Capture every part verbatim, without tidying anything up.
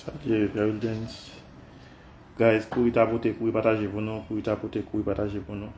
Salye Pierre Wildens. Guys, kouri tapote, kouri pataje pou nou, kouri tapote, kouri pataje pou nou.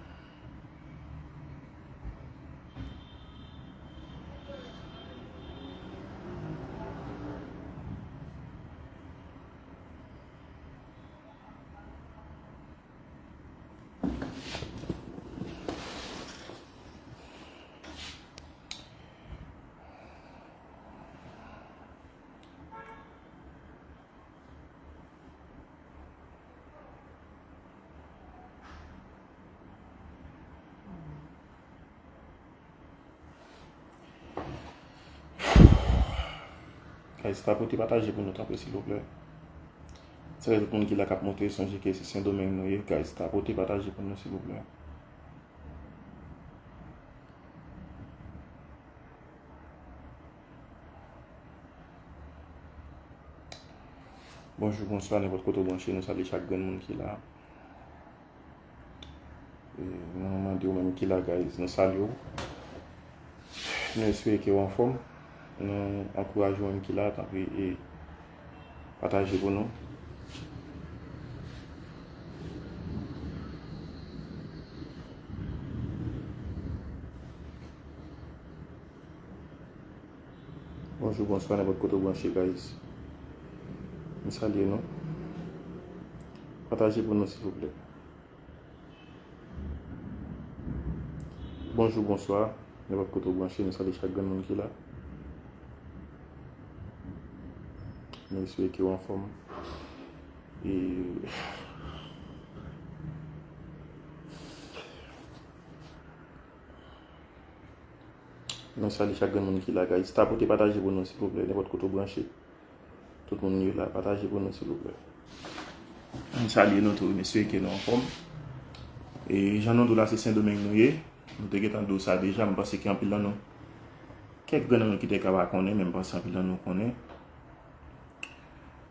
Guys, tapote pataje pou nou, tanpri, silvouplè. Salye tout moun ki la k ap monte, sonje ke se Sendomeng nou ye. Guys, tapote pataje pou nou, silvouplè. Bonjou, bonswa, nenpòt kote w branche, nou salye chak grenn moun ki la. E, nou mande w menm ki la, guys, nou salye w. Nou espere ke w anfòm. Nou ankouraje w menm ki la, tanpri, e pataje pou nou. Bonjou, bonswa, nenpòt kote w branche, guys. M salye nou. Pataje pou nou, silvouplè. Bonjou, bonswa, nenpòt kote w branche, nou salye chak grenn moun ki la. Nou espere ke w anfòm. E Nou salye chak grenn moun ki la, guys. Tapote, pataje pou nou, silvouplè, nenpòt kote w branche. Tout moun yo la, pataje pou nou, silvouplè. M salye nou tou, mesye, ke nou anfòm. E jan nou di w la, se Sendomeng nou ye. Nou te gentan di w sa deja, m panse ke anpil nan nou, kèk grenn nan nou ki te ka pa konnen, men m panse anpil nan nou konnen.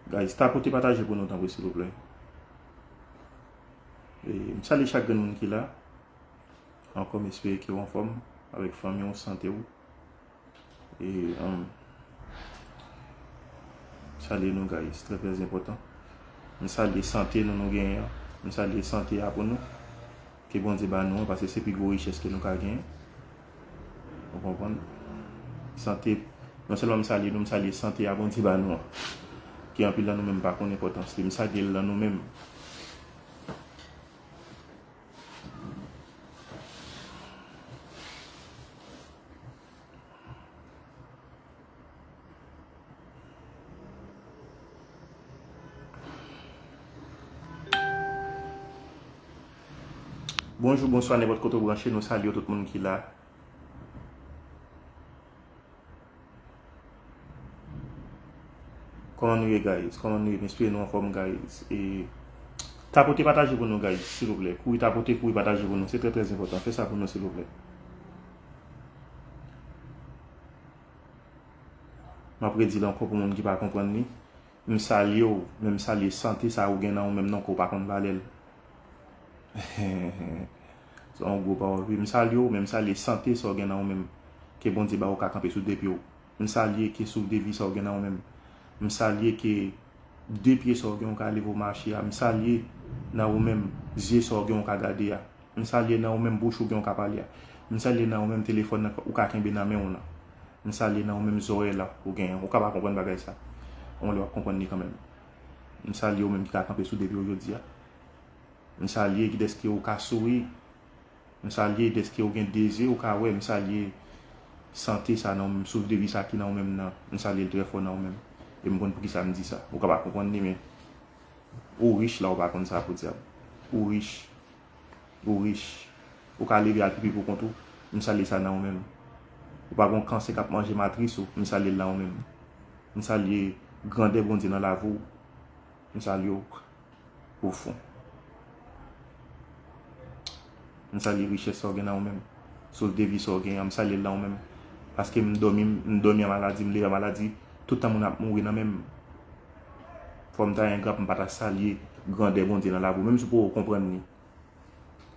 Guys, tapote, pataje pou nou, tanpri, silvouplè. E m salye chak grenn moun ki la. Ankò, m espere ke w anfòm avèk fanmi w, sante w. E, um, salye nou, guys, trè, trè enpòtan. M salye sante nou, nou genyen an. M salye sante a pou nou. Ke Bondye ba nou an, paske se pi gwo richès ke nou ka genyen. Ou konprann? Sante, non sèlman m salye nou, m salye sante a Bondye ba nou an. Ke anpil nan nou menm pa konn enpòtans li. M salye l nan nou menm. Bonjou, bonswa, nenpòt kote w branche, nou salye tout moun ki la. Kòman nou ye, guys? Kòman nou ye? M espere nou anfòm, guys. E tapote, pataje pou nou, guys, silvouplè. Kouri tapote, kouri pataje pou nou. Se trè, trè enpòtan. Fè sa pou nou, silvouplè. M ap redi l ankò pou moun ki pa konprann li. M salye w, men m salye sante sa ou gen nan ou menm nan ke w pa konn valè l. Se yon gwo pawòl, wi. M salye w, men m salye sante sa w gen nan ou menm. Ke Bondye ba w ka kanpe sou de pye w. M salye ke souf de vi sa w gen nan ou menm. M salye ke de pye sa w gen w ka leve w mache a. M salye nan ou menm zye sa w gen w ka gade a. M salye nan ou menm bouch ou gen w ka pale a. M salye nan ou menm telefòn nan ou ka kenbe nan men w lan. M salye nan ou menm zòrèy la ou genyen. Ou ka pa konprann bagay sa. Yon lè w ap konprann li kanmenm. M salye ou menm ki ka kanpe sou de pye w jodi a. M salye ki dèske ou ka souri. M salye dèske ou gen de zye ou ka wè. M salye sante sa nan ou menm, souf de vi sa ki nan ou menm nan. M salye l trè fò nan ou menm. E m konn poukisa m di sa. Ou ka pa konprann li, men ou rich la ou pa konn sa, podyab. Ou rich. Ou rich. Ou ka leve al pipi pou kont ou. M salye sa nan ou menm. Ou pa gon kansè k ap manje matris ou. M salye l nan ou menm. M salye grandè Bondye nan lavi w. M salye w pwofon. M salye richès sa w gen nan ou menm. Souf de vi sa w gen an, m salye l nan ou menm. Paske m dòmi, m dòmi an maladi, m leve an maladi. Tout tan moun ap mouri nan men m. Fò m ta engra pou m pa ta salye grandè Bondye nan lavi w, menm si w poko konprann li.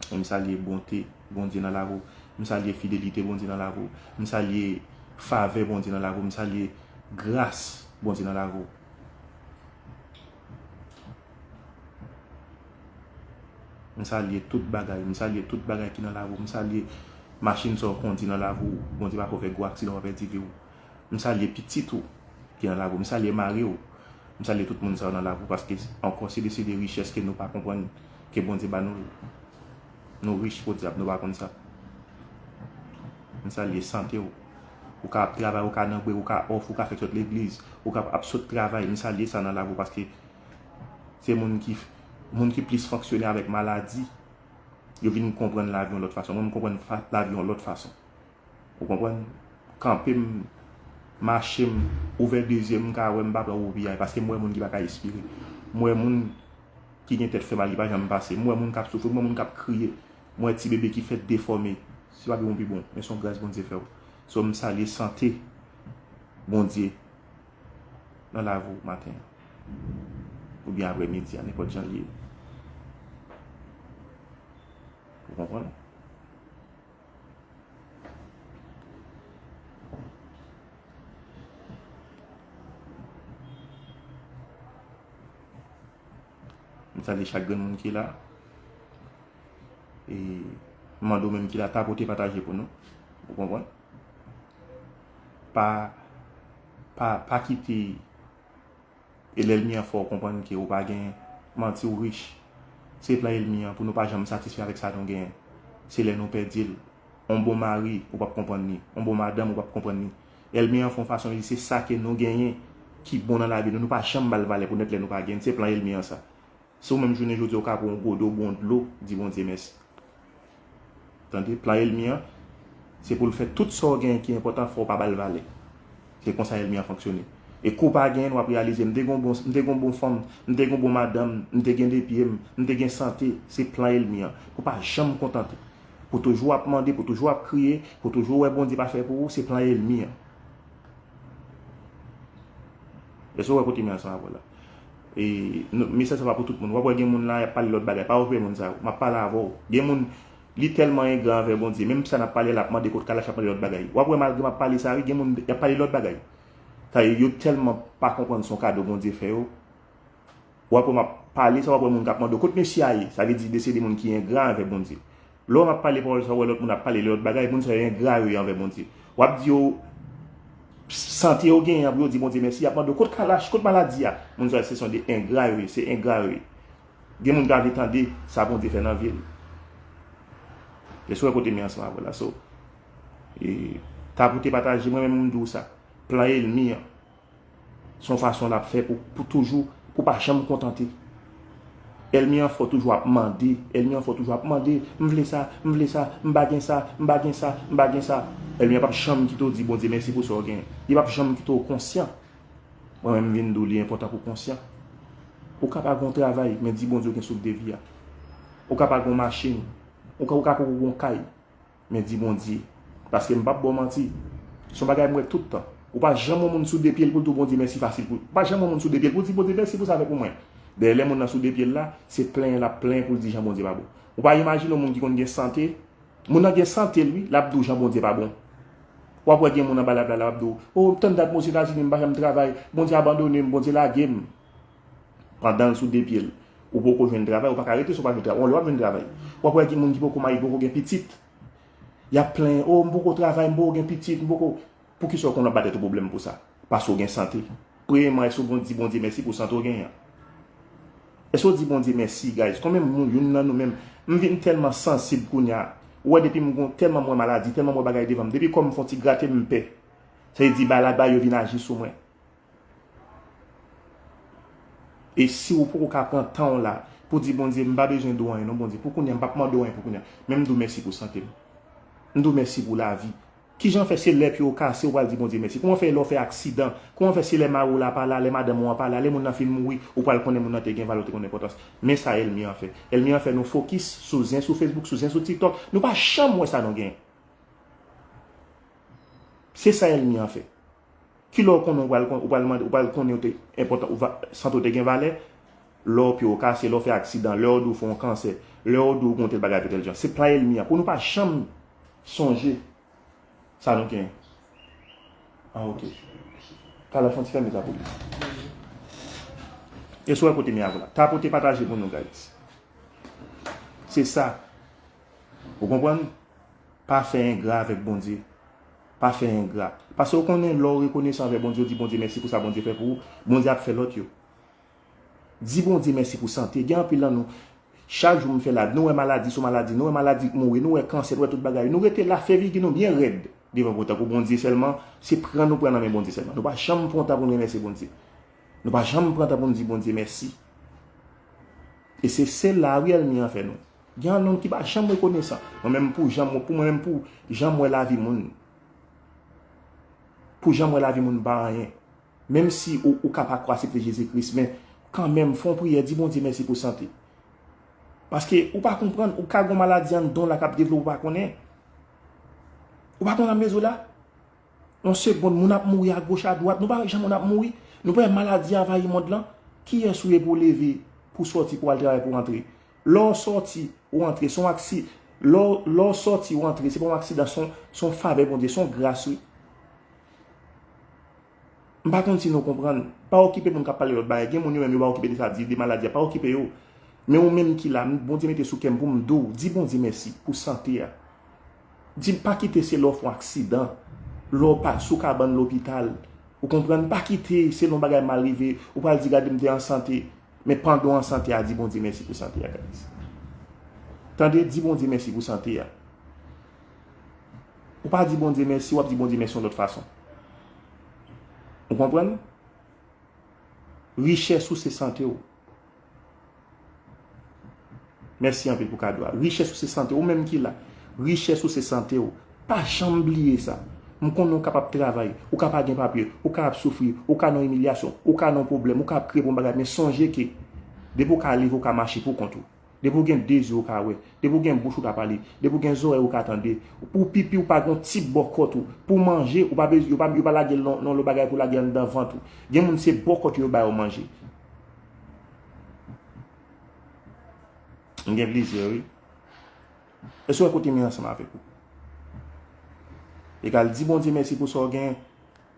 E m salye bonte Bondye nan lavi w. M salye fidelite Bondye nan lavi w. M salye favè Bondye nan lavi w. M salye gras Bondye nan lavi w. M salye tout bagay. M salye tout bagay ki nan lavi w. M salye machin sa w kondi nan lavi w. Bondye pa fè w fè gwo aksidan, w pa pèdi vi w. M salye pitit ou ki nan lavi w. M salye mari w. M salye tout moun sa yo nan lavi w paske ankò se de, se de richès ke nou pa konprann ke Bondye ba nou. Nou rich podyab, nou pa konn sa. M salye sante w. Ou ka ap travay, ou ka nan bwè, ou ka off, ou ka fèk sot legliz, ou ka ap sot travay. M salye sa nan lavi w paske se moun ki, moun ki plis fonksyone avèk maladi, yo vin konprann lavi yon lòt fason. Mwen, m konprann fa-, lavi yon lòt fason. Ou konprann? Kanpe m, mache m, ouvè de zye m, m ka wè m pa pran woupiyay, paske m wè moun ki pa ka espere. M wè moun ki gen tèt fè mal ki pa janm pase. M wè moun k ap soufri, m wè moun k ap kriye. M wè ti bebe ki fèt defòme. Se pa gen yon pi bon, men se yon gras Bondye fè w. So, m salye sante Bondye nan lavi w maten an. Oubyen aprè midi a, nenpòt jan l ye. Ou konprann? M salye chak grenn moun ki la. E m mande w menm ki la, tapote, pataje pou nou. Ou konprann? Pa, pa, pa kite E lènmi an fè w konprann ke ou pa gen manti, ou rich. Se plan ènmi an pou nou pa janm satisfè avèk sa nou genyen. Se lè nou pèdi l. On bon mari, ou p ap konprann li. On bon madanm, ou p ap konprann li. Ènmi an fè yon fason li di se sa ke nou genyen ki bon nan lavi nou. Nou pa janm ba l valè pou nèt lè nou pa genyen l. Se plan ènmi an sa. Si w menm jounen jodi a ou ka pran yon godo, bwè yon dlo, di Bondye mèsi. Tande, plan ènmi an, se pou l fè tout sa w genyen ki enpòtan, fò w pa ba l valè. Se konsa ènmi an fonksyone. E kou w pa genyen l, w ap reyalize, m te gen yon bon, m te gen yon bon fanm, m te gen yon bon madanm, m te gen de pye m, m te gen sante, se plan ènmi an. Pou w pa janm kontante. Pou toujou ap mande, pou toujou ap kriye, pou toujou wè Bondye pa fè pou ou, se plan ènmi an. Èske w wè kote m ye ansanm avè w la? E, nou, mesaj sa pa pou tout moun. W ap wè gen moun la, y ap pale lòt bagay. Pa okipè moun sa yo. M ap pale avè w. Gen moun, li tèlman engra anvè Bondye. Menm sa n ap pale la, ap mande kot kalach, ap mande lòt bagay. W ap wè malgre m ap pale sa, wi, gen moun, y ap pale lòt bagay. Sa yo tèlman pa konprann se yon kado Bondye fè yo. W ap wè m ap pale sa, w ap wè moun k ap mande w, kot mesye a ye? Sa vle di de se de moun ki engra anvè Bondye. Lè w ap pale pawòl sa, w wè lòt moun ap pale lòt bagay, moun sa yo engra yo ye anvè Bondye. W ap di yo, sante yo genyen an pou yo di Bondye mèsi, y ap mande w, kot kalach, kot maladi a? Moun sa yo se son de engra yo ye, se engra yo ye. Gen moun ki pa vle tande sa Bondye fè nan vi l. Èske w wè kote m ye ansanm avè w la? So, e, tapote, pataje, mwen menm m di w sa. Plan ènmi an. Se yon fason l ap fè pou, pou toujou, pou pa janm kontante. Ènmi an fè w toujou ap mande, ènmi an fè w toujou ap mande, m vle sa, m vle sa, m pa gen sa, m pa gen sa, m pa gen sa. Ènmi an p ap janm kite w di Bondye mèsi pou sa w genyen. Li p ap janm kite w konsyan. Mwen menm m vin di w li enpòtan pou w konsyan. Ou ka pa gen yon travay, men di Bondye w gen souf de vi a. Ou ka pa gen yon machin, ou ka, ou ka poko gen yon kay. Men di Bondye. Paske m p ap ba w manti. Se yon bagay m wè tout tan. Ou pa janm wè moun sou de pye l pou l di w Bondye mèsi fasil pou, ou pa janm wè moun sou de pye l pou l di Bondye mèsi pou sa w fè pou mwen. Dayè lè moun nan sou de pye l la, se plenyen l ap plenyen pou l di jan Bondye pa bon. Ou pa imajine yon moun ki konn gen sante, moun nan gen sante l wi, l ap di w jan Bondye pa bon. W ap wè gen moun anba lab la, l ap di w, o, tann dat m Ozetazini, m pa janm travay, Bondye abandone m, Bondye lage m. Pandan l sou de pye l. Ou poko jwenn travay, ou pa ka rete san w pa jwenn travay. Yon lè w ap jwenn travay. W ap wè gen moun ki poko marye, poko gen pitit. Y ap plenyen, o, m poko travay, m poko gen pitit, m poko. Poukisa w konn ap ba tèt ou pwoblèm pou sa? Paske w gen sante. Premyèman, èske w bon, di Bondye mèsi pou sante w genyen an? Èske w di Bondye mèsi, guys? Konbyen moun, youn nan nou menm, m vin tèlman sansib kounye a. Ou wè, depi m gon, tèlman m wè maladi, tèlman m wè bagay devan m, depi kò m fè yon ti grate m, m pè. Sa vle di, bagay la, bagay yo vin aji sou mwen. E si w poko ka pran tan w la pou di Bondye, m pa bezwen di w anyen non Bondye. Pou kounye a, m p ap mande w anyen pou kounye a. Men m di w mèsi pou sante m. M di w mèsi pou lavi. Kijan fè se lè pye w kase ou pral di Bondye mèsi? Kòman fè lè w fè aksidan? Kòman fè se lè mari w la pa la, lè madanm ou an pa la, lè moun nan fin mouri, ou pral konnen moun nan te gen valè, ou te konn enpòtans? Men sa ènmi an fè. Ènmi an fè nou fokis sou zen sou Facebook, sou zen sou TikTok. Nou pa janm wè sa nou genyen. Se sa ènmi an fè. Kilè w konnen w pral kon-, ou pral mande, ou pral konnen ou te enpòtan, ou va, sante w te gen valè? Lè w pye w kase, lè w fè aksidan, lè yo di w fè yon kansè, lè yo di w gon tèl bagay fè tèl jan. Se plan ènmi an. Pou nou pa janm sonje sa nou genyen. Ah, ok. Kalach, fè yon ti fèmen sa pou li. Èske w wè kote m ye avè w la? Tapote, pataje pou nou, guys. Se sa. Ou konprann? Pa fè engra avèk Bondye. Pa fè engra. Paske ou konnen lè w rekonesan avèk Bondye, ou di Bondye mèsi pou sa Bondye fè pou ou, Bondye ap fè lòt yo. Di Bondye mèsi pou sante. Gen anpil nan nou, chak jou m fè la, nou wè maladi sou maladi, nou wè maladi mouri, nou wè kansè, nou wè tout bagay. Nou rete la, fè figi nou byen rèd devan Bondye. Tankou Bondye sèlman, se pran nou pran nan men Bondye sèlman. Nou pa janm pran tan pou n remèsye Bondye. Nou pa janm pran tan pou n di Bondye mèsi. E se, se la wi ènmi an fè nou. Gen anpil moun ki pa janm rekonesan. Mwen menm pou jan m, pou mwen menm pou jan m wè lavi moun. Pou jan m wè lavi moun pa anyen. Menm si ou, ou ka pa ko aksepte Jezi Kris, men kanmenm, fè yon priyè, di Bondye mèsi pou sante. Paske ou pa konprann, ou ka gen maladi anndan w la k ap devlope, ou pa konnen. Ou pa konn sa m vle di w la? Yon segonn, moun ap mouri agoch, adwat. Nou pa wè jan moun ap mouri? Nou pa wè maladi anvayi mond lan? Kiyès ou ye pou w leve, pou w sòti, pou w al travay, pou w antre? Lè w sòti, ou antre, se yon aksi-, lè w, lè w sòti, ou antre, se pa yon aksidan, se yon, se yon favè Bondye, se yon gras, wi. M pa konn si nou konprann. Pa okipe moun k ap pale lòt bagay. Gen moun yo menm yo pa okipe de sa, di de maladi a. Pa okipe yo. Men ou menm ki la, m, Bondye mete sou kè m pou m di w, di Bondye mèsi pou sante a. Di, pa kite se lè w fè yon aksidan, lè w pa sou kabann lopital. Ou konprann? Pa kite se lè yon bagay mal rive, ou pral di gade m te an sante. Men pandan w an sante a, di Bondye mèsi pou sante a, guys. Tande, di Bondye mèsi pou sante a. Ou pa di Bondye mèsi, w ap di Bondye mèsi yon lòt fason. Ou konprann? Richès ou se sante w. Mèsi anpil pou kado a. Richès ou se sante w, ou menm ki la. Richès ou se sante w. Pa janm bliye sa. M konnen w kapab travay, ou ka pa gen papye, ou ka ap soufri, ou ka nan imilyasyon, ou ka nan pwoblèm, ou ka ap kriye pou yon bagay, men sonje ke depi w ka leve, ou ka mache pou kont ou. Depi w gen de zye, ou ka wè. Depi w gen bouch, ou ka pale. Depi w gen zòrèy, ou ka tande. Pou w pipi, ou pa gen yon tip bò kòt ou. Pou w manje, ou pa bezwen, yo pa, yo pa lage l nan, nan lòt bagay pou lage anndan vant ou. Gen moun se bò kòt yo yo ba yo manje. M gen plizyè, wi. Èske w wè kote m ye ansanm avèk ou? Egal, di Bondye mèsi pou sa w genyen.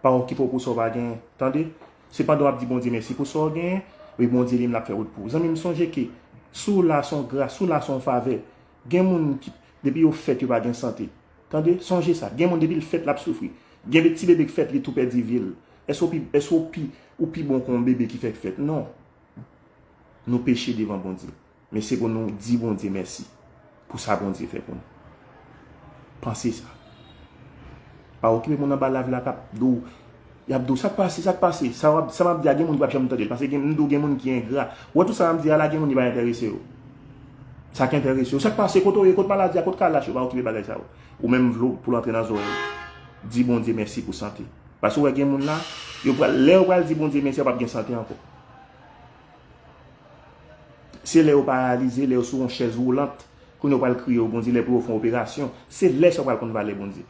Pa okipe w pou sa w pa genyen. Tande? Se pandan w ap di Bondye mèsi pou sa w genyen, epi Bondye li menm l ap fè wout pou ou. Zanmi m, sonje ke si w la se yon gras, si w la se yon favè. Gen moun ki, depi yo fèt, yo pa gen sante. Tande? Sonje sa. Gen moun depi l fèt, l ap soufri. Gen de ti bebe k fèt, li tou pèdi vi l. Èske w pi, èske w pi, ou pi bon ke yon bebe ki fèk fèt? Non. Nou peche devan Bondye. Men se pou nou di Bondye mèsi pou sa Bondye fè pou nou. Panse sa. Pa okipe moun anba lavi la k ap di w, y ap di w, "Sa k pase, sa k pase?" Sa w ap, sa m ap di a, gen moun ki p ap janm tande l. Paske gen, m di w, gen moun ki engra. Ou wè tout sa m ap di a la, gen moun li pa enterese yo. Sa k enterese yo, sa k pase, kote w ye, kot maladi a, kot kalach yo, pa okipe bagay sa yo. Ou menm vle w pou l antre nan zòrèy ou. Di Bondye mèsi pou sante. Paske w wè gen moun la, yo pral, lè yo pral di Bondye mèsi, yo p ap gen sante ankò. Se lè yo paralize, lè yo sou yon chèz woulant, kounye a yo pral kriye yo Bondye, lè pou yo fè yon operasyon. Se lè sa yo pral konn valè Bondye.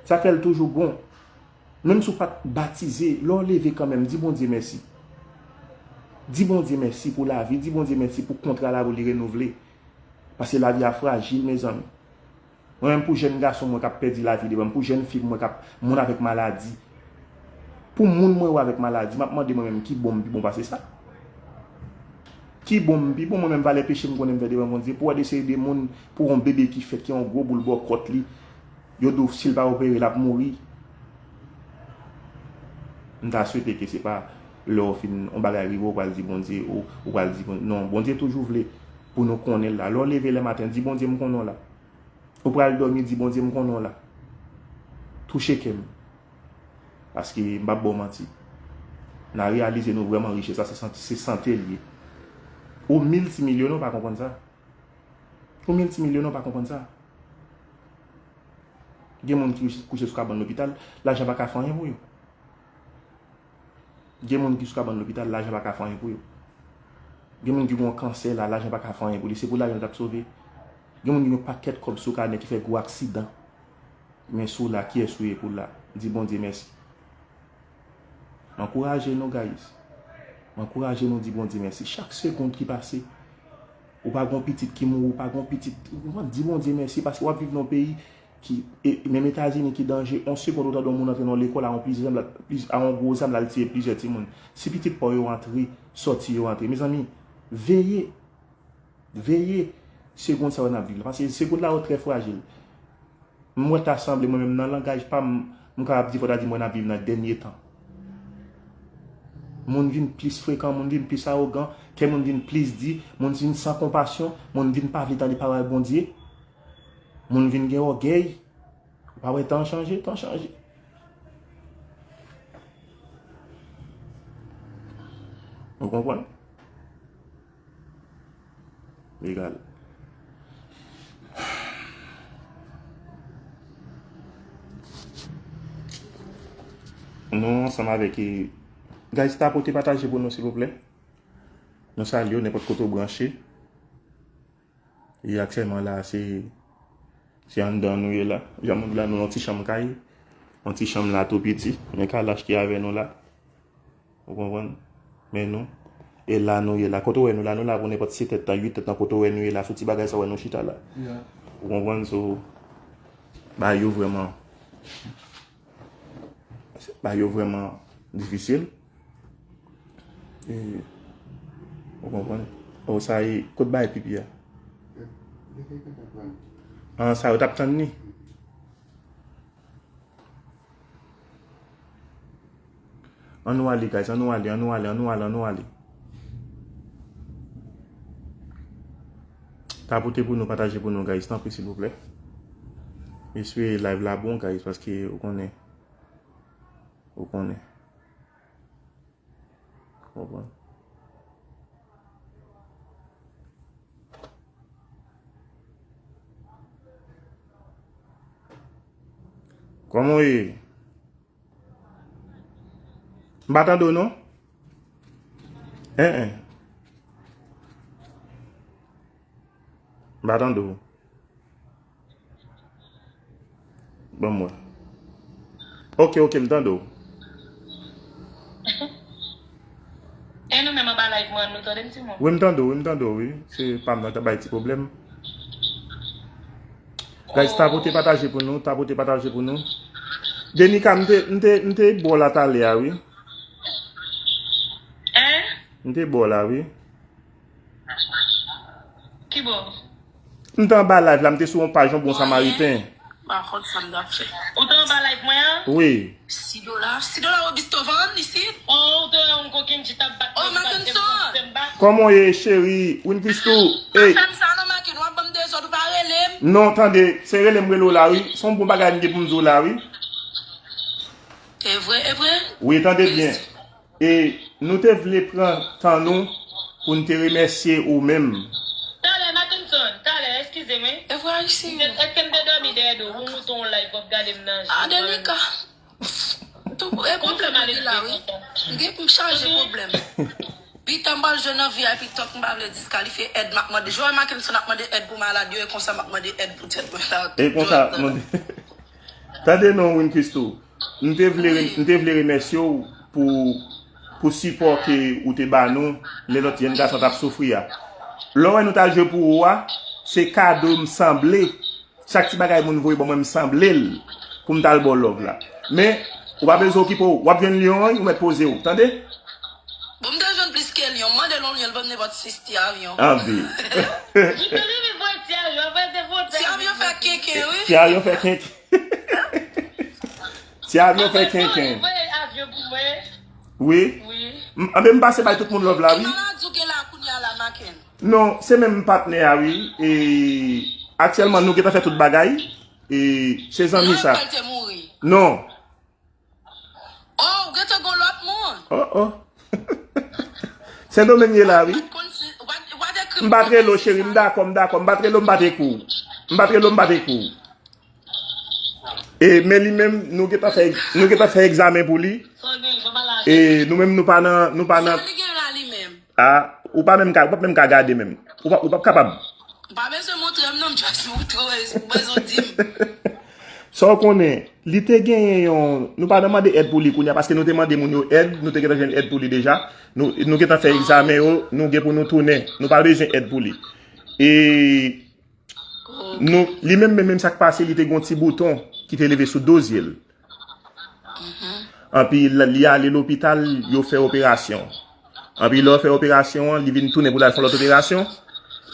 Sa fè l toujou bon. Menm si w pa t batize, lè w leve kanmenm, di Bondye mèsi. Di Bondye mèsi pou lavi, di Bondye mèsi pou kontra lavi w li renouvle. Paske lavi a frajil, mezanmi. Mwen menm pou jèn gason mwen k ap pèdi lavi devan m, pou jèn fi mwen k ap moun avèk maladi. Pou moun mwen wè avèk maladi, m ap mande mwen menm ki bon m pi bon pase sa. Ki bon m pi bon, mwen menm valè peche m konnen m fè devan Bondye, pou wè de seri de moun, pou yon bebe ki fèt, ki yon gwo boul bò kòt li, yo di w si l pa opere, l ap mouri. M ta swete ke se pa lè w fin, yon bagay rive, w pral di Bondye, ou, ou pral di Bondye. Non, Bondye toujou vle pou nou konnen l la. Lè w leve lè maten, di Bondye, "M konnen w la." Ou pral dòmi, di Bondye, "M konnen w la." Touche kè m. Paske m p ap ba w manti. N a reyalize nou vrèman richès la, se sant-, se sante l ye. Ou miltimilyonè, w pa konprann sa. Ou miltimilyonè, w pa konprann sa. Gen moun ki kouche sou kabann lopital, lajan pa ka fè anyen pou yo. Gen moun ki sou kabann lopital, lajan pa ka fè anyen pou yo. Gen moun ki gen yon kansè la, lajan pa ka fè anyen pou li. Se pou lajan l t ap sove. Gen moun ki gen yon pakèt kòb sou kanè ki fè gwo aksidan. Men si w la, kiyès ou ye pou w la? Di Bondye mèsi. Ankouraje nou, guys. Ankouraje nou, di Bondye mèsi. Chak segonn ki pase, ou pa gen yon pitit ki mouri, ou pa gen yon pitit, ou konprann? Di Bondye mèsi, paske w ap viv nan yon peyi ki, e, menm Etazini ki danje, yon segonn ou tande yon moun antre nan yon lekòl a yon plizyè zam, la, pliz-, a yon gwo zam, la, l tiye plizyè timoun. Si pitit pa w yo antre, sòti yo antre. Mezanmi, veye. Veye. Segond sa yo n ap viv la. Paske segond la yo trè frajil. M wè ta sanble mwen menm nan langaj pa m, m kapab di fò ta di mwen n ap viv nan dènye tan. Moun vin plis frekan, moun vin plis awogan, kè moun vin plis di, moun vin san konpasyon, moun vin pa vle tande pawòl Bondye, moun vin gen ògèy. Ou pa wè tan chanje, tan chanje. Ou konprann? Legal. Nou ansanm avèk e, guys, tapote pataje pou nou silvouplè. Nou salye w nenpòt kote w branche. E aktyèlman la se se anndan nou ye la. Jan m di la nou nan yon ti chanm kay. Yon ti chanm la tou piti. Men kalach ki avè nou la. Ou konprann? Men nou. E la nou ye la. Kote w wè nou la, nou la pou nenpòt sèt èdtan, uit èdtan, kote w wè nou ye la, sou ti bagay sa w wè nou chita la. Ou konprann? So, bagay yo vrèman, bagay yo vrèman difisil. E, ou konprann? O, sa e, kot bagay pipi a? An, sa yo t ap tann ni. Ann nou ale, guys, ann nou ale, ann nou ale, ann nou ale, ann nou ale. Tapote pou nou, pataje pou nou, guys, tanpri, silvouplè. Eseye live la bon, guys, paske ou konnen. Ou konnen. Konprann. Kòman w ye? M pa tande w non. En en. M pa tande w. Ban m wè. Ok, ok, m tande w. E nou menm anba live mwen, nou tande m ti moun? Wi, m tande w, wi, m tande w, wi. Se pa m nan k ap bay ti pwoblèm. Guys, tapote pataje pou nou, tapote pataje pou nou. Denika, m te, m te, m te bò la talè a, wi. Hein? M te bò la, wi. Ki bò? M te anba live la, m te sou yon paj yon bon samariten. Pa konn sa m t ap fè. Ou te anba live mwen an? Wi. Si dola, si dola Robusto vann isit. Oh, ou te wè yon kokenn ti t ap bat. Oh, Mackenson. Kòman w ye, cheri? Win Christou. Ey. Fè m sa non, Macken, w ap ban m dezòd, ou pa rele m. Non, tande, se rele m rele w la, wi. Se yon bon bagay m gen pou m di w la, wi. E vre, e vre? Wi, tande byen. E nou te vle pran tan nou pou n te remèsye ou menm. Talè, Mackenson, talè, eskize m, wi. E vre, Ayisyen. Èske m te dòmi dèyè do? Ou moute yon live, w ap gade m nan je. Ah, Denika. Tou, e pwoblèm mwen gen la, wi. M gen pou m chaje pwoblèm. Pita m pral jwe nan V I P Talk, m pa vle diskalifye, èd m ap mande. Joel Mackenson ap mande èd pou malad yo, e konsa m ap mande èd pou tèt mwen la. E konsa, mande. Tande non, Win Christou. M te vle, m te vle remèsye w pou, pou sipò ke ou te ba nou lè lòt jèn gason t ap soufri a. Lè w wè nou t al jwe pou ou a, se kado m sanble. Chak ti bagay moun voye ban mwen, m sanble l pou m t al ba w love la. Men, ou pa bezwen okipe w. W ap jwenn lyon an, ou mèt poze w. Tande? Bon, m te jwenn plis ke lyon. M mande l yon lyon, l ban m nenpòt sis ti avyon. Anpi. Li te rive voye ti avyon, apre te voye ti avyon. Ti avyon fè kenken, wi. Ti avyon fè kenken. Ti avyon fè kenken. Voye avyon pou mwen. Wi. Wi. M, anben m pase bay tout moun love la, wi. Ki maladi w gen la kounye a la, Macken? Non, se menm patnè a, wi. E aktyèlman, nou gentan fè tout bagay. E se zanmi sa. Lòt bèl te mouri. Non. Oh, ou gentan gon lòt moun. Oh, oh. Sendomeng ye la, wi. M pa t rele w, cheri, m dakò, m dakò. M pa t rele w, m pa t ekri w. M pa t rele w, m pa t ekri w. E, men li menm, nou gentan fè, nou gentan fè egzamen pou li. E nou menm, nou pa nan, nou pa nan. Sa li gen la li menm? A, ou pa menm ka, ou p ap menm ka gade menm. Ou pa, ou p ap kapab. Ou pa bezwen montre m non, m just montre w, ou bezwen di m. Sa w konnen, li te genyen yon, nou pa nan mande èd pou li kounye a, paske nou te mande moun yo èd, nou te gentan jwenn èd pou li deja. Nou, nou gentan fè egzamen yo, nou gen pou nou tounen. Nou pa bezwen èd pou li. E nou, li menm, menm, menm sa k pase, li te gen yon ti bouton ki te leve sou do zye l. Anpi l, li ale lopital, yo fè operasyon. Anpi lè yo fè operasyon an, li vin tounen pou l al fè lòt operasyon.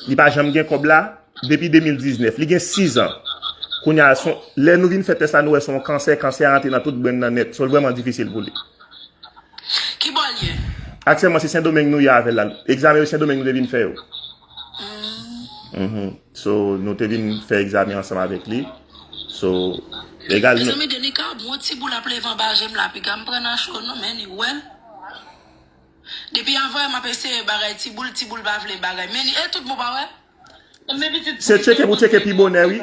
Li pa janm gen kòb la. depi de mil diznèf. Li gen sis an. Kounye a, son, lè nou vin fè tès la, nou wè se yon kansè, kansè a rantre nan tout brenn nan nèt. So, l vrèman difisil pou li. Ki bò l ye? Aktyèlman, se Sendomeng nou ye avè l la. Egzamen yo, Sendomeng nou te vin fè yo. Mhm. So, nou te vin fè egzamen ansanm avèk li. So, egal nou. Mezanmi, Denika, bon ti boul ap leve anba je m la, piga m pran nan cho, non, men li wè l. Depi avan, m ap eseye bagay ti boul, ti boul pa vle bagay. Men li, e tout bon pa wè? Se tcheke pou tcheke pi bonè, wi.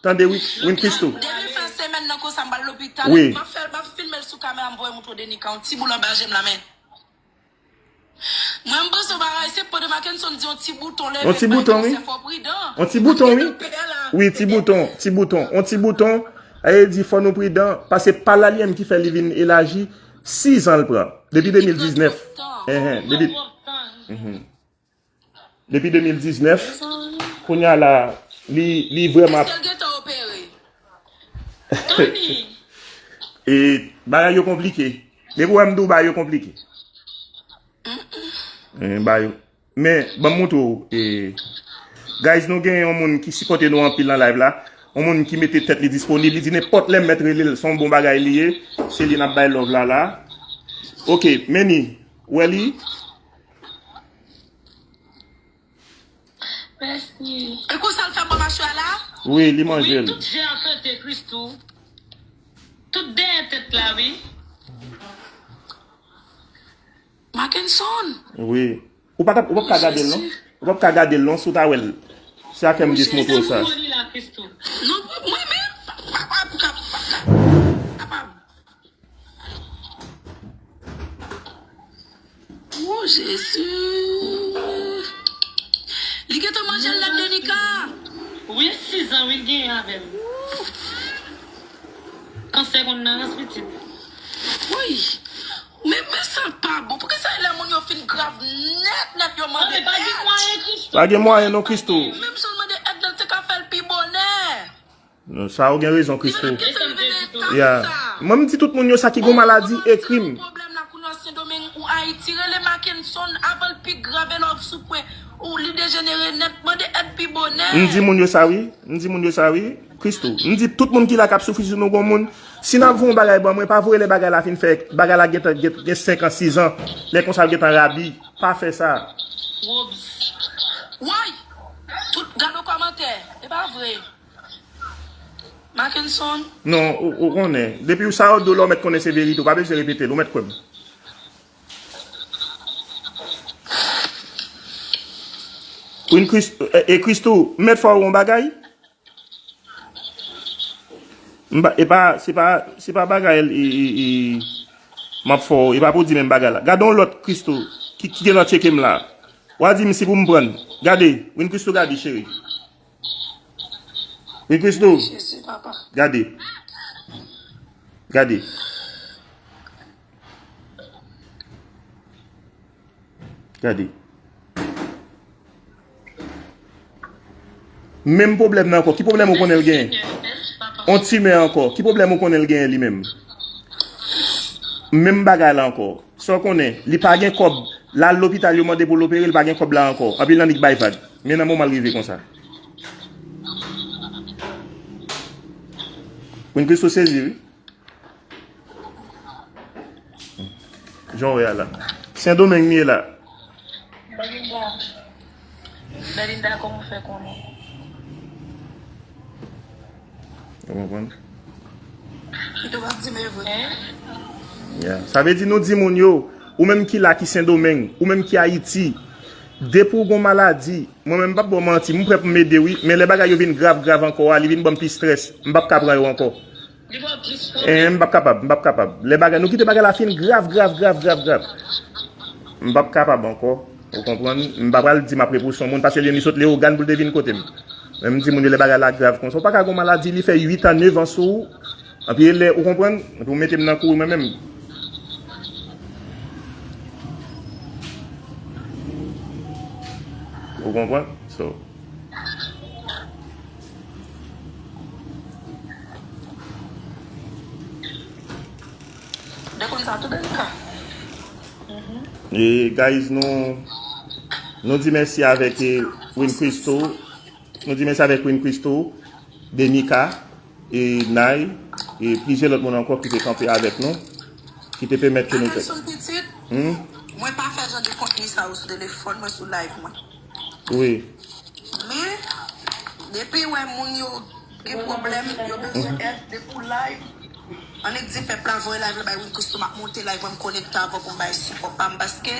Tande, wi, Win Christoo. Depi fen semèn nan konsa, m pral lopital. Wi. M ap fè, m ap filme l sou kamera, m voye moutre w Denika, yon ti boul anba je m la, men. Mwen, m panse yon bagay, se pandan Mackenson di yon ti bouton leve, yon ti bouton, wi. Fò pridan. Yon ti bouton, wi. Wi, ti bouton, ti bouton. Yon ti bouton, e di fò nou pridan, paske pa la li menm ki fè li vin elaji, sis an l pran. Depi de mil diznèf. Enhen, depi. Mhm. Depi de mil diznèf, kounye a la, li, li vrèman ap. Èske l gentan opere? Tony! E, bagay yo konplike. Depi w wè m di w bagay yo konplike. E, bagay yo. Men, ban m montre w, e, guys, nou gen yon moun ki sipòte nou anpil nan live la. Yon moun ki mete tèt li disponib. Li di nenpòt lè m mèt rele l, se yon bon bagay li ye. Se li n ap bay love la, la. Ok, Manny, w wè li? Mèsi. E konsa l fè bò machwè a la? Wi, li manje l. Tout je a fete, Christoo. Tout dèyè tèt la, wi. Mackenson. Wi. Ou pa t ap, ou p ap ka gade l, non? Ou p ap ka gade l, non, si w ta wè l. Se a kè m jis montre w sa. Li la, Christoo. Non, mwen menm. Pa, pa, pa, pa, pa, pa. Oh, Jezi. Li gentan manje l nèt, Denika. Wi, sis an, wi, l genyen avè m. Kansè konn nan rans pitit. Woy. Men, men sa pa bon. Poukisa lè moun yo fin grav nèt, nèt yo mande èd? Pa gen mwayen, Christoo. Pa gen mwayen, non, Christoo. Menm si w mande èd, nan te ka fè l pi bonè. Non, sa ou gen rezon, Christoo. Ya. Mwen, m di tout moun yo sa ki gon maladi, ekri m. Pwoblèm la kounye a Sendomeng ou Ayiti, rele Mackenson avan l pi grav e lè w sou pwen ou li dejenere nèt, mande èd pi bonè. M di moun yo sa, wi. M di moun yo sa, wi. Christoo. M di tout moun ki la k ap soufri sou nou gon moun. Si n ap voye yon bagay ban mwen, pa voye lè bagay la fin fè, bagay la gentan gen, gen senk an, sis an. Lè konsa l gentan rabi. Pa fè sa. Robs. Woy! Tout, gade yon kòmantè. E pa vre. Mackenson. Non, ou, ou konnen. Depi ou sa yo di w la, ou mèt konnen se verite. Ou pa bezwen repete l, ou mèt kwè m. Win Christoo, e, e Christoo, m mèt fè w yon bagay? M pa, e pa, se pa, se pa bagay, e, e, e, m ap fè w, e pa pou di menm bagay la. Gade yon lòt Christoo, ki, ki gentan tcheke m la. W a di m si pou m pran l. Gade, Win Christoo, gade, cheri. Win Christoo. Jezi, papa. Gade. Gade. Gade. Menm pwoblèm nan ankò. Ki pwoblèm ou konnen l genyen? On timè ankò. Ki pwoblèm ou konnen l genyen li menm? Menm bagay la ankò. Sa w konnen, li pa gen kòb. L al lopital, yo mande pou l opere, li pa gen kòb la ankò. Anpil nan nèg bay vag. Men nan moman l rive konsa. Win Christoo sezi, wi. Jan w wè a la. Sendomeng m ye la. Belinda. Belinda, kòman w fè konnen? Ou konprann? Pito w ap di m e vre. Ya. Sa vle di nou di moun yo, ou menm ki la ki Sendomeng, ou menm ki Ayiti, depi w gon maladi, mwen menm m p ap ba w manti, m prè pou m ede wi, men lè bagay yo vin grav, grav ankò a, li vin ban m pi strès, m p ap ka pran yo ankò. Enhen, m p ap kapab, m p ap kapab. Lè bagay, nou kite bagay la fin grav, grav, grav, grav, grav. M p ap kapab ankò, ou konprann? M pa pral di m ap repouse yon moun, paske li menm li sot Leyogàn pou l te vin kote m. Men m di moun yo lè bagay la grav konsa, ou pa ka gon maladi, li fè uit an, nèf an sou ou. Anpi lè, ou konprann? Anpi ou mete m nan kouri mwen menm. Ou konprann? So. De konn sa tou delika. E guys, nou, nou di mèsi avèk, e, Win Christoo. Nou di mèsi avèk Win Christo, Denica, e Nay, e plizyè lòt moun ankò ki te kanpe avèk nou, ki te pèmèt ke nou te. Adelson pitit, hmm? Mwen pa fè jan de kontni sa yo sou telefòn mwen, sou live mwen. Wi. Men, depi wè moun yo gen pwoblèm, yo bezwen èd, depi w live, annik di pèp la voye live la bay Win Christo, m ap monte live mwen, m konekte avè w pou m bay sipò pa m, paske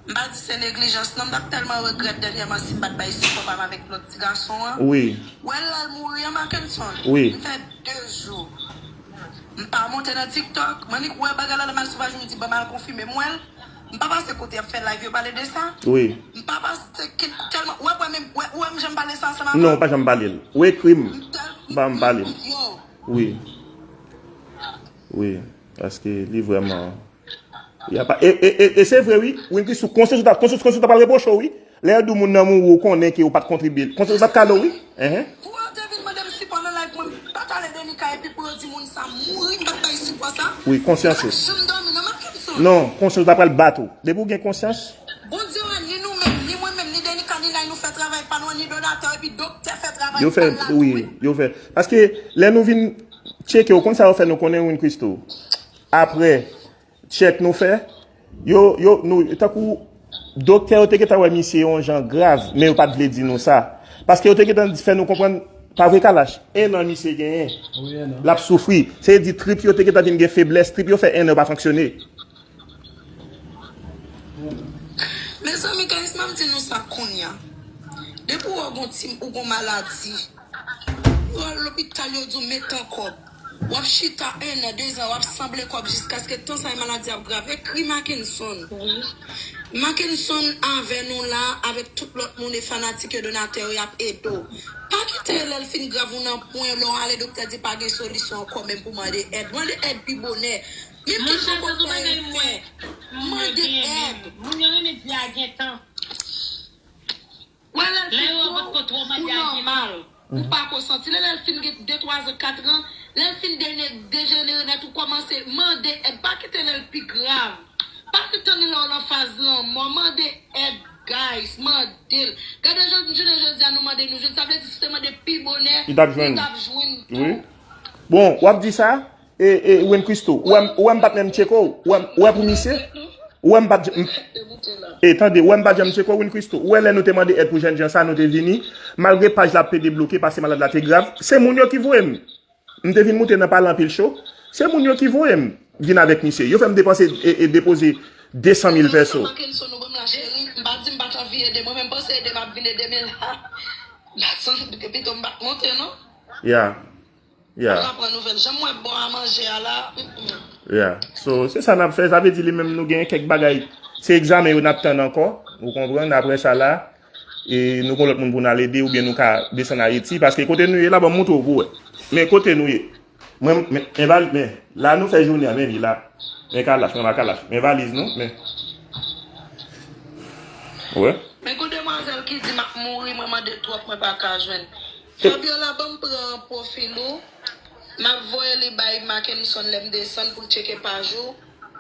m pa di se neglijans non, m t ap tèlman regrèt dènyèman si m pa t bay sipò pa m avèk lòt ti gason an. Wi. Wè l lè l mouri an, Mackenson. Wi. M fè de jou. M pa monte nan TikTok. M annik wè bagay la nan mal sou paj, m di ban m al konfime m wè l. M pa pase kote y ap fè live yo pale de sa. Wi. M pa pase ke- tèlman. Ou wè, wè menm, wè, ou wè m janm pale sa ansanm avè w? Non, ou pa janm pale l. Ou ekri m. M tèl- Ban m pale l. Yo. Wi. Wi. Paske li vrèman Y a pa, e, e, e, e se vre wi, Win Christo, konsyans ou ta, konsyans, konsyans ou ta pral repwoche w wi. Lè yo di w moun nan mouri, ou konnen ke ou pa t kontribye. Konsyans ou t ap kale w wi. Enhen. Pou yo te vin mande m sipò nan live mwen, m pa t ale Denica epi pou yo di moun sa mouri, m pa t bay sipò sa. Wi, konsyans ou. M pa t janm dòmi non, Mackenson. Non, konsyans ou ta pral bat ou. Depi w gen konsyans. Bondye wè, ni nou menm, ni mwen menm, ni Denica, ni Nay, nou fè travay pa nou an, ni donatè epi doktè fè travay pa l la tou wi. Yo fè, wi, yo fè. Paske lè nou vin tcheke w, konn sa yo fè nou konnen Win Christo. Apre, tchèk nou fè. Yo, yo, nou, tankou doktè yo te gentan wè misye yon jan grav, men yo pa t vle di nou sa. Paske yo te gentan fè nou konprann, pa vre Kalash, en an misye genyen. Wi, en an. L ap soufri. Se di trip yo te gentan vin gen feblès, trip yo fè en an yo pa fonksyone. Mezanmi, guys, m ap di nou sa kounye a. Depi w wè w gon ti, ou gon maladi, yo al lopital, yo di w metan kòb. W ap chita en an, dezan, w ap sanble kòb jiskaske tan sa e maladi ap grav. Ekri Mackenson. Wi. Mackenson avè nou la, avèk tout lòt moun e fanatik yo, donatè yo, y ap ede w. Pa kite lè l fin grav ou nan pwen, lè w ale doktè di pa gen solisyon ankò menm pou mande èd. Mande èd pi bonè. Menm ke poko fè efè. Mande èd. Moun yo renmen di a gen tan. Wè lè l fin bon, ou nòmal. Ou pa ko santi. Lè, lè l fin gen de, twa zan, kat zan, lè l fin dene-, dejenere nèt, ou kòmanse mande èd. Pa kite lè l pi grav. Pa ret tann lè w nan faz lanmò. Mande èd, guys. Mande l. Gade jodi, jounen jodi a nou mande, nou jwenn. Sa vle di si w te mande pi bonè, ou t ap jwenn tou. Wi. Bon, w ap di sa, E, e, Win Christo, ou wè m, ou wè m pa t menm tcheke w, ou wè m, ou wè pou misye, ou wè m pa t, m, e, tande, ou wè m pa t janm tcheke w, Win Christo, ou wè lè nou te mande èd pou jènjan sa, nou te vini, malgre paj la ap pede bloke, paske malad la te grav, se moun yo ki voye m. M te vin moute nan pale anpil cho, se moun yo ki voye m vin avèk misye. Yo fè m depanse, e, e, depoze de san mil pèso. Mackenson, ou ban m la, cheri, m pa di m pa t anvi ede, mwen menm panse ede m ap vin ede, men la, m pa t santi, pito m pa t monte, non. Ya. Yeah. Mwen aprann nouvèl. Jan m wè bò a manje a la, mm, mm. Yeah. So, se sa n ap fè. Sa vle di li menm nou gen kèk bagay. Se egzamen yo n ap tann ankò. Ou konprann? Apre sa la, e nou gon lòt moun pou n al ede oubyen nou ka desann Ayiti. Paske kote nou ye la, ban m montre w pou w wè. Men kote nou ye. Mwen, men, men, vali-, men, la nou fè jounen an, men li la. Men Kalash, men pa Kalash. Men valiz nou, men. Wè. Men gon demwazèl ki di m ap mouri, mwen mande twòp, mwen pa ka jwenn. Fabiola, ban m pran pwofil ou. M ap voye li bay Mackenson lè m desann pou l tcheke paj ou.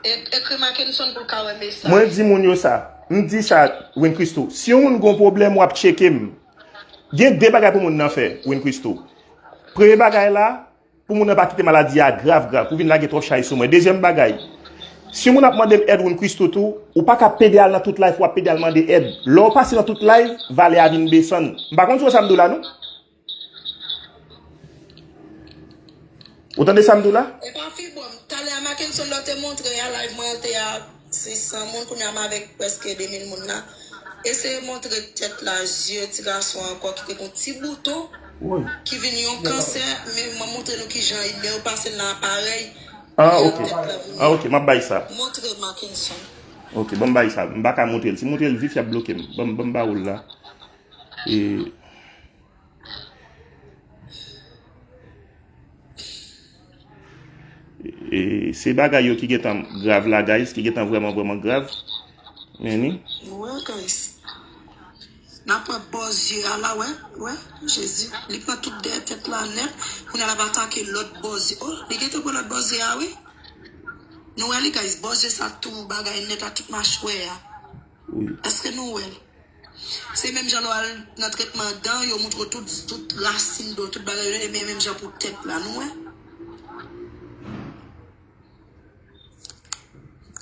E-, ekri Mackenson pou l ka wè mesaj. Mwen di moun yo sa. M di sa, Win Christo. Si yon moun gon pwoblèm, w ap tcheke m. Gen de bagay pou moun nan fè, Win Christo. Premye bagay la, pou moun nan pa kite maladi a grav, grav, pou vin lage twòp chay sou mwen. Dezyèm bagay, si moun ap mande m èd, Win Christo tou, ou pa ka pede al nan tout live, w ap pede al mande èd. Lè w pase nan tout live, valè a vin desann. M pa konn si w wè sa m di w la, non. Ou tande sa m di w la? E pa fi bò m. Talè a Mackenson lè w te montre a live mwen an te a sis san moun, kounye a m avèk prèske de mil moun la. Eseye montre tèt la, zye ti gason an ankò ki te gon ti bouton, ki vin yon kansè, men m ap montre nou kijan lè yo pase l nan aparèy, ah, ok. Tèt la vini. Ah, ok, m ap bay sa. Montre Mackenson. Ok, ban m bay sa. M pa ka montre l. Si m montre l vif, y ap bloke m. Ban m, ban m ba ou l la. E, E, se bagay yo ki gentan grav la, guys, ki gentan vrèman, vrèman grav. Men ni. Wè, guys. N ap wè bò zye a la, wè, wè, Jezi. Li pran tout dèyè tèt la nèt. Kounye a l ap atake lòt bò zye. Oh, li gentan pran lòt bò zye a, wi. Nou wè li, guys, bò zye sa tou bagay nèt a tout machwè a. Wi. Èske nou wè l? Se menm jan lè w al nan tretman dan, yo moutre w tout, tout rasin do, tout bagay yo, e men menm jan pou tèt la, nou wè.